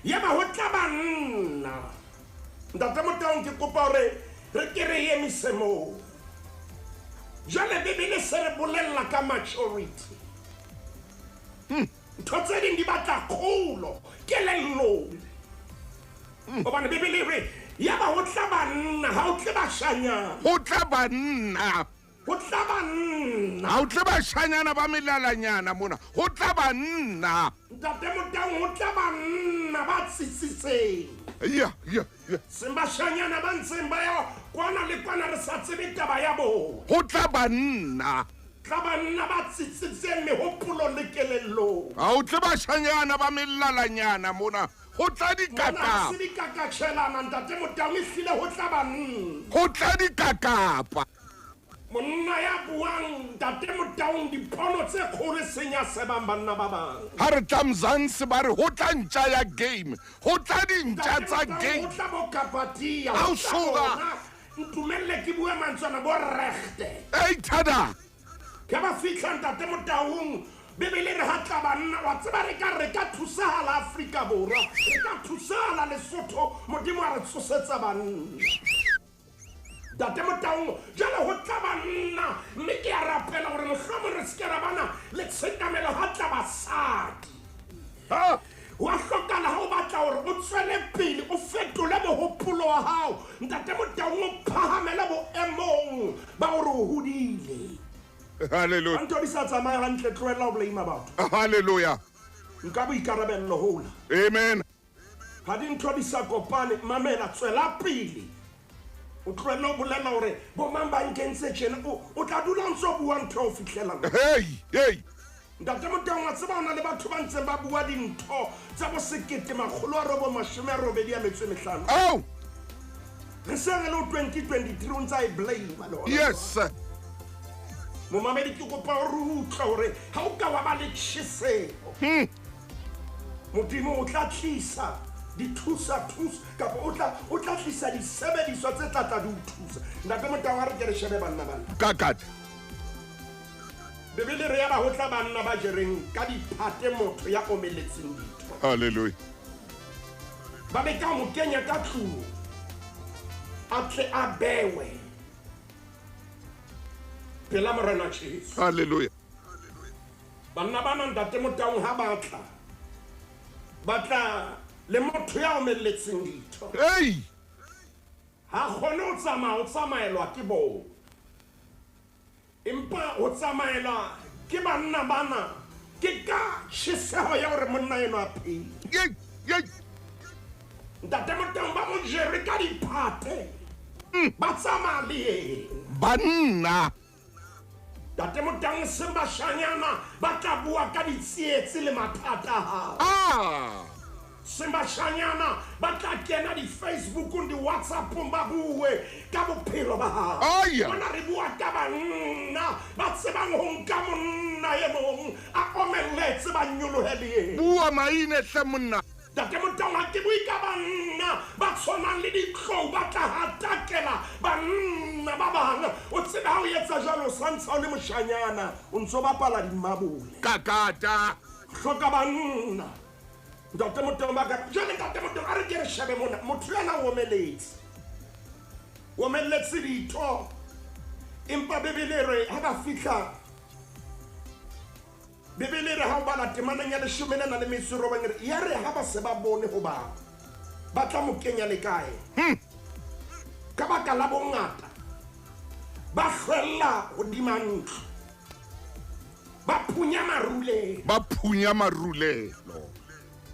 Yaba ho tla banna. Ntate Motaung, ke kopa hore re ke re emise moo. Jwale Bibele se re bolella ka maturity. Ntho tse ding di batla kgolo kelellong. Hobane Bibele re yaba ho tla banna, ha ho tle bashanyana. Ho tla banna. Ho tla banna. Ha ho tle bashanyana ba melalanyana mona. Ho tla banna. Ntate Motaung, ho tla banna ba tsitsitseng. Ya, ya, ya. Seng bashanyana ba ntseng ba ya kwana le kwana re sa tsebe taba ya bona. Ho tla banna. Tla banna ba tsitsitseng mehopolong le kelellong. Ha ho tle bashanyana ba melalanyana mona. Ho tla dikakapa. Mona ha se dikakatjhelana, Ntate Motaung, ehlile ho tla banna. Ho tla dikakapa. Monna ya buang, Ntate Motaung, dipono tse kgolo e seng ya sebang banna ba bang. Ha re tla Mzansi ba re ho tla ntja ya game. Ho tla dintja tsa game. Ho tla bo Kapadia. Ha o soka. Ntumelle ke bue mantswana bo Regte. Ei thada. Ke ba fihla Ntate Motaung, Bibele re ha tla banna, wa tseba re ka re ka thusahala Afrika Borwa, re ka thusahala Lesotho, Modimo a re tsosetsa banna. Ntate Motaung, jwale ho tla banna, mme ke a rapela hore mohlomong re se ke ra bana le tshekamelo ha tla basadi. Ha? Wa hlokala ha o batla hore o tswele pele, o fetole mohopolo wa hao. Ntate Motaung, o phahamele boemong ba hore o hodile. Hallelujah. Ha ntho di sa tsamaye hantle, tlohella ho blame batho. Hallelujah. Nka boikarabello hola. Amen. Ha dintho di sa kopane, mamela, tswela pele. O tlohelle ho bolela hore bo mang ba nkentse tjena, o tla dula o ntso bua ntho ho fihlela. Hey, hey. Ntate Motaung, wa tseba hona le batho ba ntseng ba bua dintho tsa bo 1985. Oh. Re se re le ho 2023 o ntsa e blame le hona. Yes sir. Momamedi, ke kopa hore o utlwe hore ha o ka wa ba le tjheseho. Modimo o tla tlisa dithusa thusa kapa o tla tlisa disebediswa tse tla tla di o thusa. Ntate Motaung, ha re ke re shebe banna bana. Kakata. Bibele re ya ba ho tla banna ba jereng ka diphate motho ya omeletseng ditho. Hallelujah. Ba be ka mo kenya ka tlung, a tle a bewe pela Morena Jesu. Hallelujah. Banna bana Ntate Motaung ha ba tla, ba tla le motho ya omeletseng ditho. Hey! Ha kgone ho tsamaya, o tsamaelwa ke bona. Empa ho tsamaelwa ke banna bana ke ka tjheseho ya hore monna enwa a phele. Yey, yey. Ntate Motaung ba mo jere ka diphate. Ba tsamaya le yena. Banna. Ntate Motaung seng bashanyana ba tla bua ka ditsietsi le mathata a hao. Ah! Seng bashanyana ba tla kena di-Facebookong, di-WhatsAppong ba bue ka bophelo ba hao. Aya. Mona re bua ka banna ba tsebang ho nka monna e mong a omelletse ba nyolohe le yena. Bua maine hle monna. Ntate Motaung, ha ke bue ka banna ba tshwanang le ditlou ba tla hatakela banna ba bang. O tsebe ha o etsa jwalo, o sa ntse o le moshanyana, o ntso bapala dimabole. Kakata. Hloka banna. Ntate Motaung ba ka jwale, Ntate Motaung, a re ke re shebe mona, motho yena o omeletse. O omeletse ditho. Empa Bibele re ha ba fihla, Bibele re ha o bala temaneng ya 18 re ya re ha ba se ba bone hoba ba tla mo kenya le kae. Ka baka la bongata ba hlwella hodima ntlo, ba phunya marulelo, ba phunya marulelo,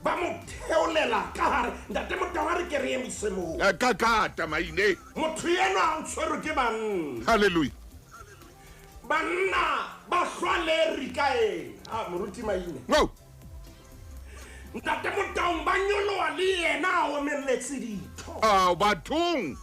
ba mo theolela ka hare. Ntate Motaung, a re ke re emise moo. Kakata maine. Motho enwa o tshwerwe ke banna. Hallelujah. Banna ba hlwaleri ka ena. Ah, moruti Maine. No. Ntate Motaung ba nyoloha le yena a omelletse ditho. Ah, bathong.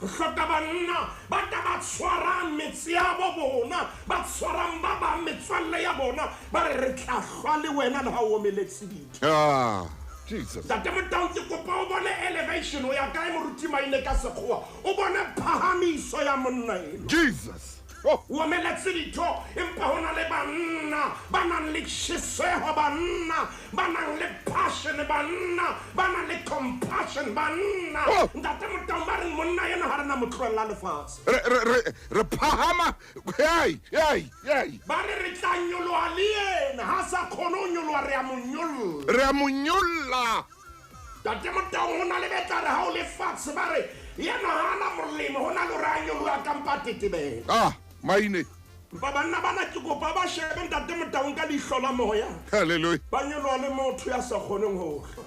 Re hloka banna ba tla ba tshwarang metse ya bo bona, ba tshwarang ba bang metswalle ya bona, ba re re tla hlwa le wena le ha o omeletse ditho. Ah, Jesus. Ntate Motaung, ke kopa o bone elevation o ya kae moruti Maine ka sekgowa, o bone phahamiso ya monna eno. Jesus. Oh. O omeletse ditho, empa ho na le banna ba nang le tjheseho, banna ba nang le passion, banna ba nang le compassion, banna. Oh. Ntate Motaung ba reng monna ena ha re na mo tlohella lefatshe. Re phahama. Hey, hey, hey. Ba re re tla nyoloha le yena, ha sa kgone ho nyoloha re a mo nyolla. Re a mo nyolla. Ntate Motaung ho na le betla re ha o lefatshe ba re yena ha na molemo, ho na le hore a nyoloha ka mpa tetebela. Ah, Maine. Ba banna bana ke kopa ba shebe Ntate Motaung ka leihlo la moya. Hallelujah. Ba nyoloha le motho ya sa kgoneng ho hlwa.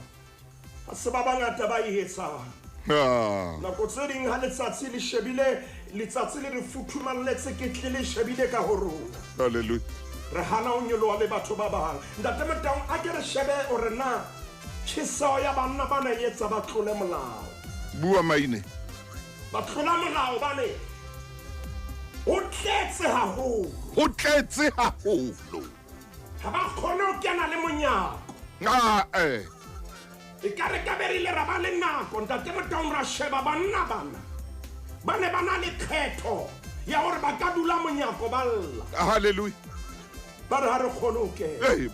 Ha se ba bangata ba e etsang. Ah. Nako tse ding ha letsatsi le shebile, letsatsi le re futhumalletse ke tle le shebile ka ho rona. Hallelujah. Re hana ho nyoloha le batho ba bang. Ntate Motaung a ke re shebe hore na tjheseho ya banna bana e etsa ba tlole molao. Bua Maine. Ba tlola molao bane ho tletse haholo. Ho tletse haholo. Ha ba kgone ho kena le monyako. Ah, eh. E ka re ka be re ile ra ba le nako, Ntate Motaung, ra sheba banna bana. Ba ne ba na le kgetho ya hore ba ka dula monyako ba lla. Hallelujah. Ba re ha re kgone ho kena. Hey,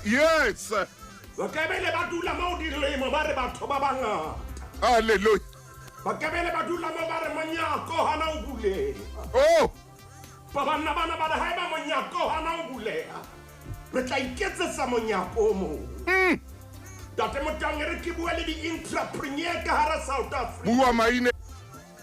yes. Ba ka be le ba dula moo dilemo, ba re batho ba bangata. Hallelujah. Ba ka be le ba dula moo ba re monyako hana o buleha. Oh. Ba banna bana ba re haeba monyako hana o buleha, re tla iketsetsa monyako o mong. Ntate Motaung, re ke bua le di-entrepreneur ka hara South Africa. Bua Maine.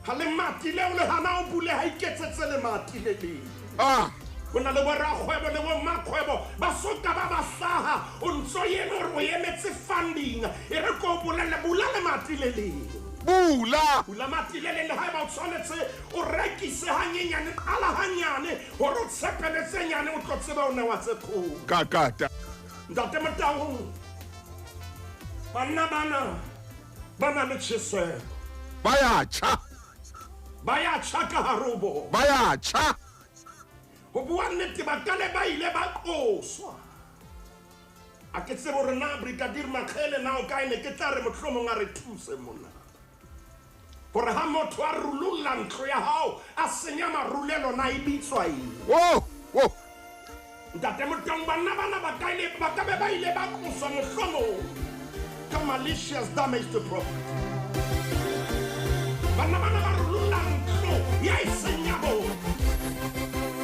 Ha lemati leo le hana o buleha, iketsetse lemati le leng. Ah. Ho na le borakgwebo le bommakgwebo ba soka ba ba hlaha, o ntso eme hore o emetse funding. E re ko o bolelle, bula lemati le leng. Bula. Bula mati le leng, le haeba o tshwanetse o rekise hanyenyane, qala hanyane hore o tshepele tse nyane, o tlo tseba o newa tse kgolo. Kakata. Ntate Motaung, banna bana ba na le tjheseho. Ba ya tjha. Ba ya tjha ka hare ho bona. Ba ya tjha. Ho bua nnete, ba ka le ba ile ba qoswa. A ke tsebe hore na Brigadier Makhele na o kae, ne ke tla re mohlomong a re thuse mona. Hore ha motho a rulolla ntlo ya hao, a senya marulelo, na e bitswa eng? Oh, oh. Ntate Motaung, banna bana ba ka ile, ba ka be ba ile ba qoswa mohlomong ka malicious damage to property. Banna bana ba rulolla ntlo ya e seng ya bona.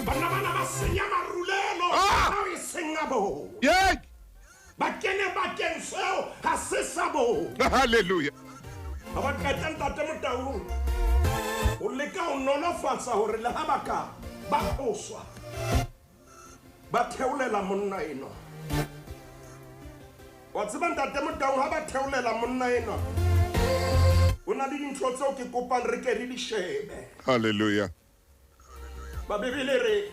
Banna bana ba senya marulelo Ah! ao e seng a bona. Yeah. Ba kene bakeng seo ha se sa bona. Hallelujah. Ha ba qeta Ntate Motaung, o leka ho nolofatsa hore le ha ba ka ba qoswa, ba theolela monna enwa. Wa tseba Ntate Motaung, ha ba theolela monna enwa, ho na le dintho tseo ke kopang re ke re di shebe. Hallelujah. Ba Bibele re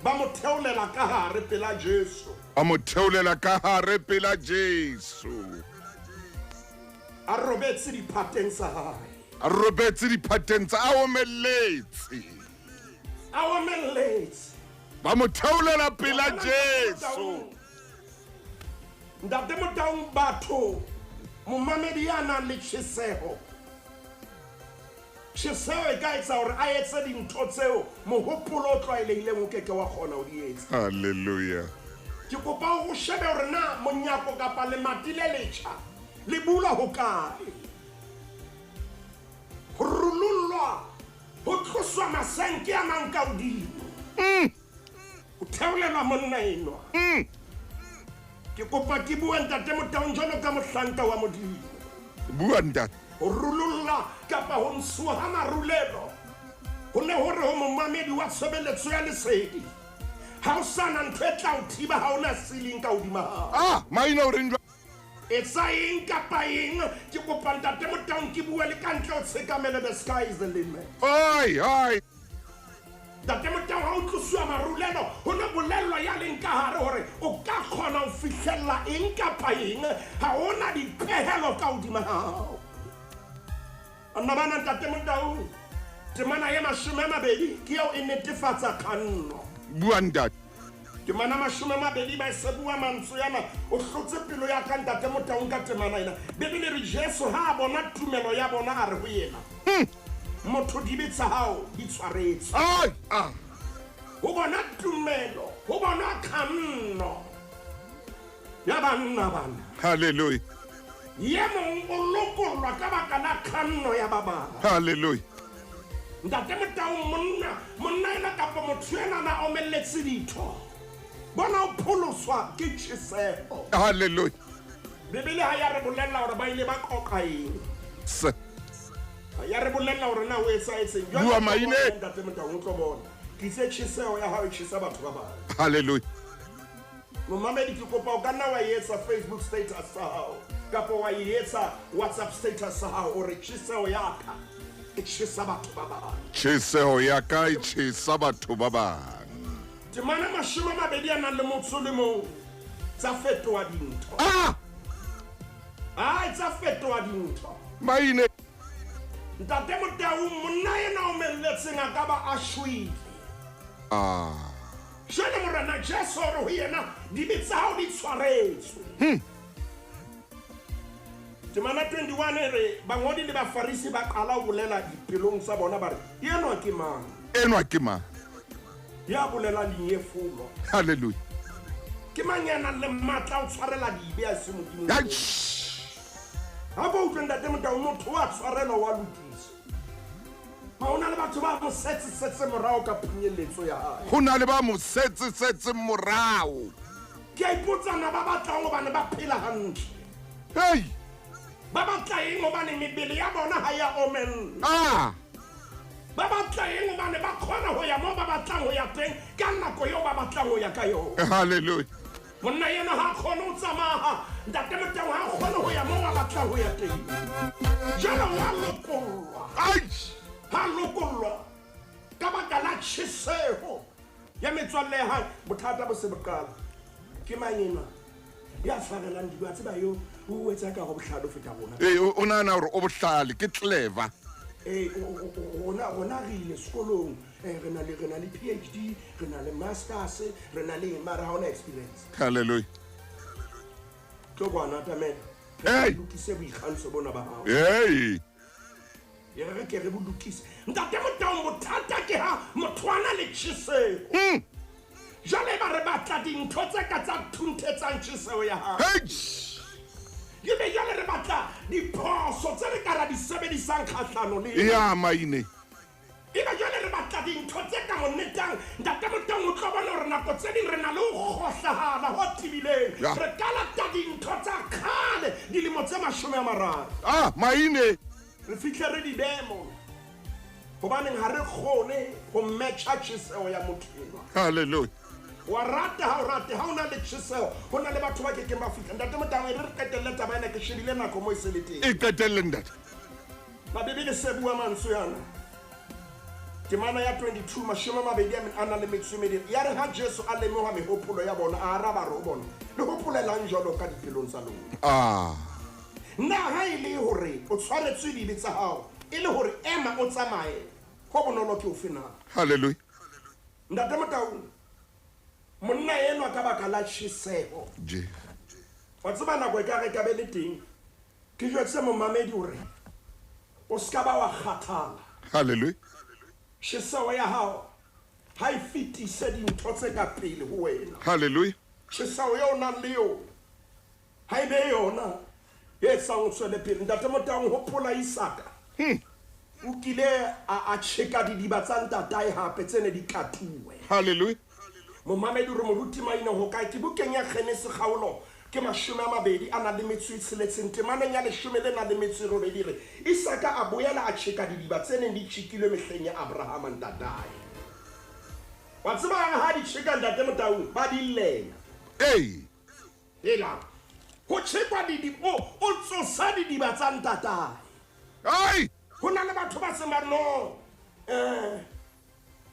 ba mo theolela ka hare pela Jesu. A mo theolela ka hare pela Jesu. A robetse diphateng tsa hae. A robetse diphateng tsa, a omelletse. A omelletse. Ba mo theolela pela Jesu. Ntate Motaung, batho, momamedi ya nang le tjheseho. Tjheseho e ka etsa hore a etse dintho tseo mohopolo o tlwaelehileng o keke wa kgona ho di etsa. Hallelujah. Ke kopa hore o shebe hore na monyako kapa lemati le letjha le bula hokae. Ho rulollwa, ho tloswa masenke a nang ka hodimo. Ho theolelwa monna enwa. Ke kopa ke bue Ntate Motaung jwalo ka mohlanka wa Modimo. Bua ntate. Ho rulolla kapa ho ntshuwa ha marulelo ho ne hore ho momamedi wa tshebeletso ya lesedi, ha o sana ntho e tla o thiba, ha ona ceiling ka hodima hao. Ah, Maine o reng jwang? Etsa eng kapa eng, ke kopa Ntate Motaung ke bue le ka ntle ho tshekamele, the sky is the limit. Ai, ai. Ntate Motaung, ha o tlosiwa etsahala eng kapa eng, ha hona dipehelo ka hodima hao. Nna bana Ntate Motaung, temana ya 20 ke eo e netefatsa kganno. Bua ntate. Temana 20 ba se bua mantswe yana, o hlotse pelo ya ka Ntate Motaung ka temana ena. Bibele re Jesu ha a bona tumelo ya bona a re ho yena, motho dibe tsa hao di tshwaretswe. Ai, ah. Ho bona tumelo, ho bona kganno ya banna bana. Hallelujah. Ye mong o lokollwa ka baka la kganno ya ba bang. Hallelujah. Ntate Motaung, monna ena kapa motho ena na omelletse ditho, bona o pholoswa ke tjheseho. Hallelujah. Bibele ha ya re bolella hore ba ile ba qoqa eng. Se. Ya re bolella hore na o etsahetseng. Jwale Bua o tlo maine. bona, Ntate Motaung, o tlo bona. Ke itse tjheseho ya hao e tjhesa batho ba bang. Hallelujah. Momamedi, ke kopa o ka nna wa etsa Facebook status sa hao kapa wa e etsa WhatsApp status sa hao, o re tjheseho ya ka e tjhesa batho ba bang. Tjheseho ya ka e tjhesa batho ba bang. Temana 21 a nang le motho le mong, tsa fetoha dintho. Ah! Ai, tsa fetoha dintho. Maine. Ntate Motaung, monna ena o melletseng a ka ba a shwele. Ah. Jwale Morena Jesu o re ho yena, dibe tsa hao di tshwaretswe. Temana 21 e re bangodi le bafarisi ba qala ho bolela dipelong tsa bona ba re, enwa ke mang? Enwa ke mang? Ya bolelang dinyefolo. Hallelujah. Ke mang ya nang le matla a ho tshwarela dibe a se Modimo? Ai. Ha ko utlwe Ntate Motaung, motho wa tshwarelwa wa lokiswa. Ma ho na le batho ba mo setsesetse morao ka phunyeletso ya hae. Ho na le ba mo setsesetse morao. Ke a ipotsa na ba batlang hobane ba phela hantle. Hey! Ba batla eng hobane mebele ya bona ha ya omella. Ah! Ba batla eng hobane ba kgona ho ya moo ba batlang ho ya teng ka nako eo ba batlang ho ya ka yona. Hallelujah. Monna yena ha kgone ho tsamaya, Ntate Motaung ha kgone ho ya moo a batlang ho ya teng. Jwale wa lokollwa. Ai! Ha lokollwa ka baka la tjheseho ya metswalle ya hae, bothata bo se bo qala. Ke mang enwa ya tshwarelang dibe? A tseba eo o etsa ka hore bohlale ho feta rona. Ee, o nahana hore o bohlale, ke clever. Ee, rona re ile sekolong, re na le PhD, re na le masters, re na le mara ha hona experience. Hallelujah. Tlo kwana, atamela. Hey! Lokise boikgantsho bona ba hao. Hey! E re ke re bo lokise. Ntate Motaung, bothata ke ha motho a na le tjheseho. Jwale ba re batla dintho tse ka tsa thunthetsang tjheseho ya hao. Hey! Ebe jwale re batla diphoso tse re ka ra di sebedisang kgahlano le yena. Ya maine. Ebe jwale re batla dintho tse ka mo netang. Ntate Motaung, o tlo bona hore nako tse ding re na le ho kgohlahala ho tebileng. Ya. Re ka lata dintho tsa kgale dilemo tse 30. Ah, maine. Re fihle re di behe mona. Hobaneng ha re kgone ho matcha tjheseho ya motho enwa. Hallelujah. Wa rata ha o rate, ha o na le tjheseho, ho na le batho ba kekeng ba fihla. Ntate Motaung, e re re qetelle taba ena, ke shebile nako moo e se le teng. E qetelle, ntate. Na Bibele se bua mantswe ana. Temana ya 22, 22 a nang le metso e mebedi. Ya re ha Jesu a lemoha mehopolo ya bona, a araba a re ho bona, le hopolelang jwalo ka dipelong tsa lona? Ah. Na ha e le hore o tshwaretswe dibe tsa hao, e le hore ema o tsamaye, ho bonolo ke ofe na? Hallelujah. Ntate Motaung, monna enwa ka baka la tjheseho. Je. Wa tseba nako e ka re ka be le teng, ke jwetse momamedi hore o ska ba wa kgathala. Hallelujah. Tjheseho ya hao ha e fetise dintho tse ka pele ho wena. Hallelujah. Tjheseho eo o nang le yona ha e be yona e etsang o tswele pele. Ntate Motaung, hopola Isaka. O kile a tjheka didiba tsa ntatae hape tse ne di katuwe. Hallelujah. Momamedi re moruti maina ho kae? Ke bukeng ya Genese kgaolo ke 20 a nang le metso e tsheletseng, temaneng ya 18 le nang le metso e robedi re Isaka a boela a tjheka didiba tse neng di tjhekilwe mehleng ya Abrahama ntatae. Wa tseba ha di tjheka Ntate Motaung, ba di llela. Ei! Hela. Ho tjhekwa didiba, o tsosa didiba tsa ntatae. Ai! Ho na le batho ba seng ba re, no.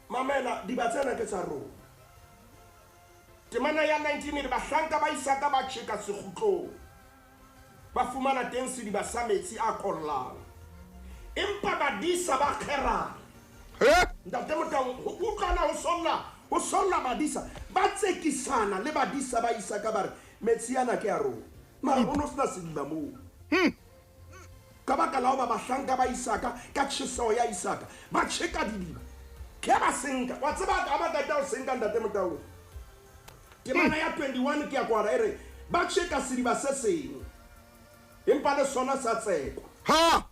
Mamela, diba tsena ke tsa rona. Temana ya 19 e re bahlanka ba Isaka ba tjheka sekgutlong, ba fumana teng sediba sa metsi a kollang. Empa badisa ba kgerana. Ntate Motaung, ho utlwana ho solla, ho solla badisa, ba tsekisana le badisa ba Isaka ba re, metsi ana ke a rona. Mara ho no sena sediba moo. Ka baka la hoba bahlanka ba Isaka, ka tjheseho ya Isaka, ba tjheka didiba. Ke ba senka. Wa tseba ha ba qeta ho senka, Ntate Motaung. Temana ya 21 ke ya kwala e re, ba tjheka sediba se seng, empa le sona sa tsekwa. Ha!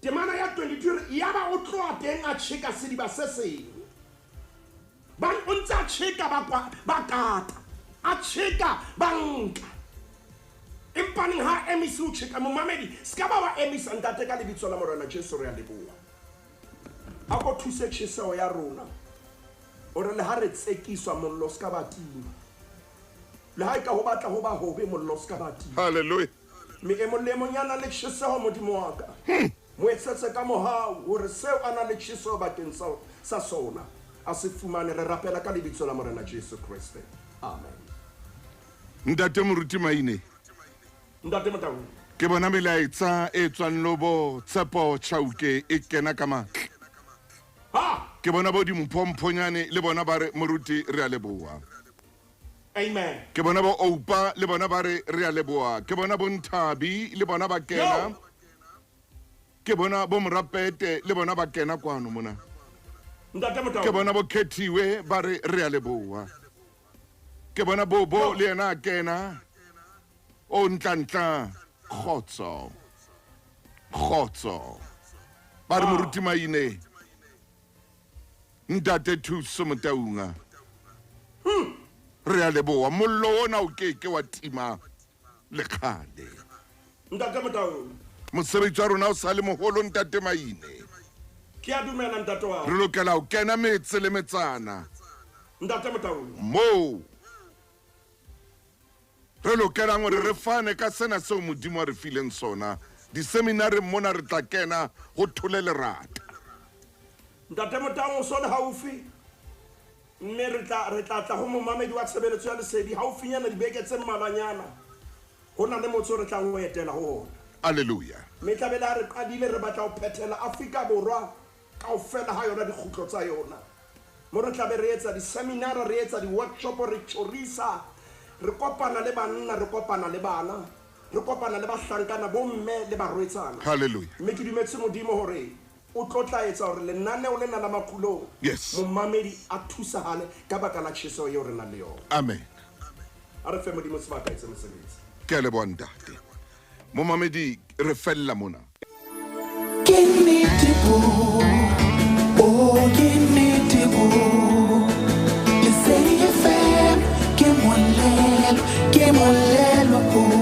Temana ya 22 e re, yaba o tloha teng a tjheka sediba se seng. Ba o ntse a tjheka ba kwa, ba kata. A tjheka ba nka. Empa neng ha emise ho tjheka, momamedi, se ka ba wa emisa, Ntate, ka lebitso la Morena Jesu re a leboha. A ko thuse tjheseho ya rona hore le ha re tsekiswa mollo se ka ba tima. Le ha e ka ho batla ho ba hobe, mollo se ka ba tima. Hallelujah. Mme e mong le e mong ya nang le tjheseho, Modimo wa ka, mo etsetse ka mohau hore seo a nang le tjheseho bakeng sa sona a se fumane. Re rapela ka lebitso la Morena Jesu Kreste. Amen. Ntate Moruti Maine. Ntate Motaung. Ke bona melaetsa e tswang lobo Tshepo Chauke e kena ka matla. Ha! Ke bona bo dimphomphonyane le bona ba re Moruti re a leboha. Amen. Ke bona bo Oupa le bona ba re re a leboha. Ke bona bo Nthabi le bona ba kena. Yo! Ke bona bo Morapete le bona ba kena kwano mona. Ntate Motaung. Ke bona bo Khethiwe ba re re a leboha. Ke bona Bobo le yena a kena. O ntlantla kgotso. Kgotso. Ba re Moruti Maine. Ntate Thuso Motaunga. Re a leboha. Mollo ona o ke ke wa tima le kgale. Ntate Motaung. Mosebetsi wa rona o sa le moholo, Ntate Maine. Ke a dumela, ntate wa. Re lokela ho kena metse le metsana. Ntate Motaung. Moo re lokelang hore re fane ka sena seo Modimo a re fileng sona. Diseminareng mona re tla kena ho thole lerata. Ntate Motaung o so le haufi, mme re tla re tla tla ho momamedi wa tshebeletso ya lesedi haufinyana dibeke tse mmalwanyana. Ho na le motse o re tlang ho etela ho ona. Alleluia. Mme tla be le ha re qadile re batla ho phethela Afrika Borwa kaofela ha yona dikgutlo tsa yona. Mo re tla be re etsa diseminara, re etsa di-workshop, re tjhorisa, re kopana le banna, re kopana le bana, re kopana le bahlankana, bomme le barwetsana. Hallelujah. Mme ke dumetse Modimo hore o tlo tla etsa hore lenaneo lena la Makgulong, Yes. momamedi a thusahale ka baka la tjheseho eo re nang le yona. Amen. A re fe Modimo sebaka etse mosebetsi. Ke a leboha ntate. Momamedi re fella mona. Ke nnete bo, oh ke nnete bo. Lesedi FM ke molelo, ke molelo bo.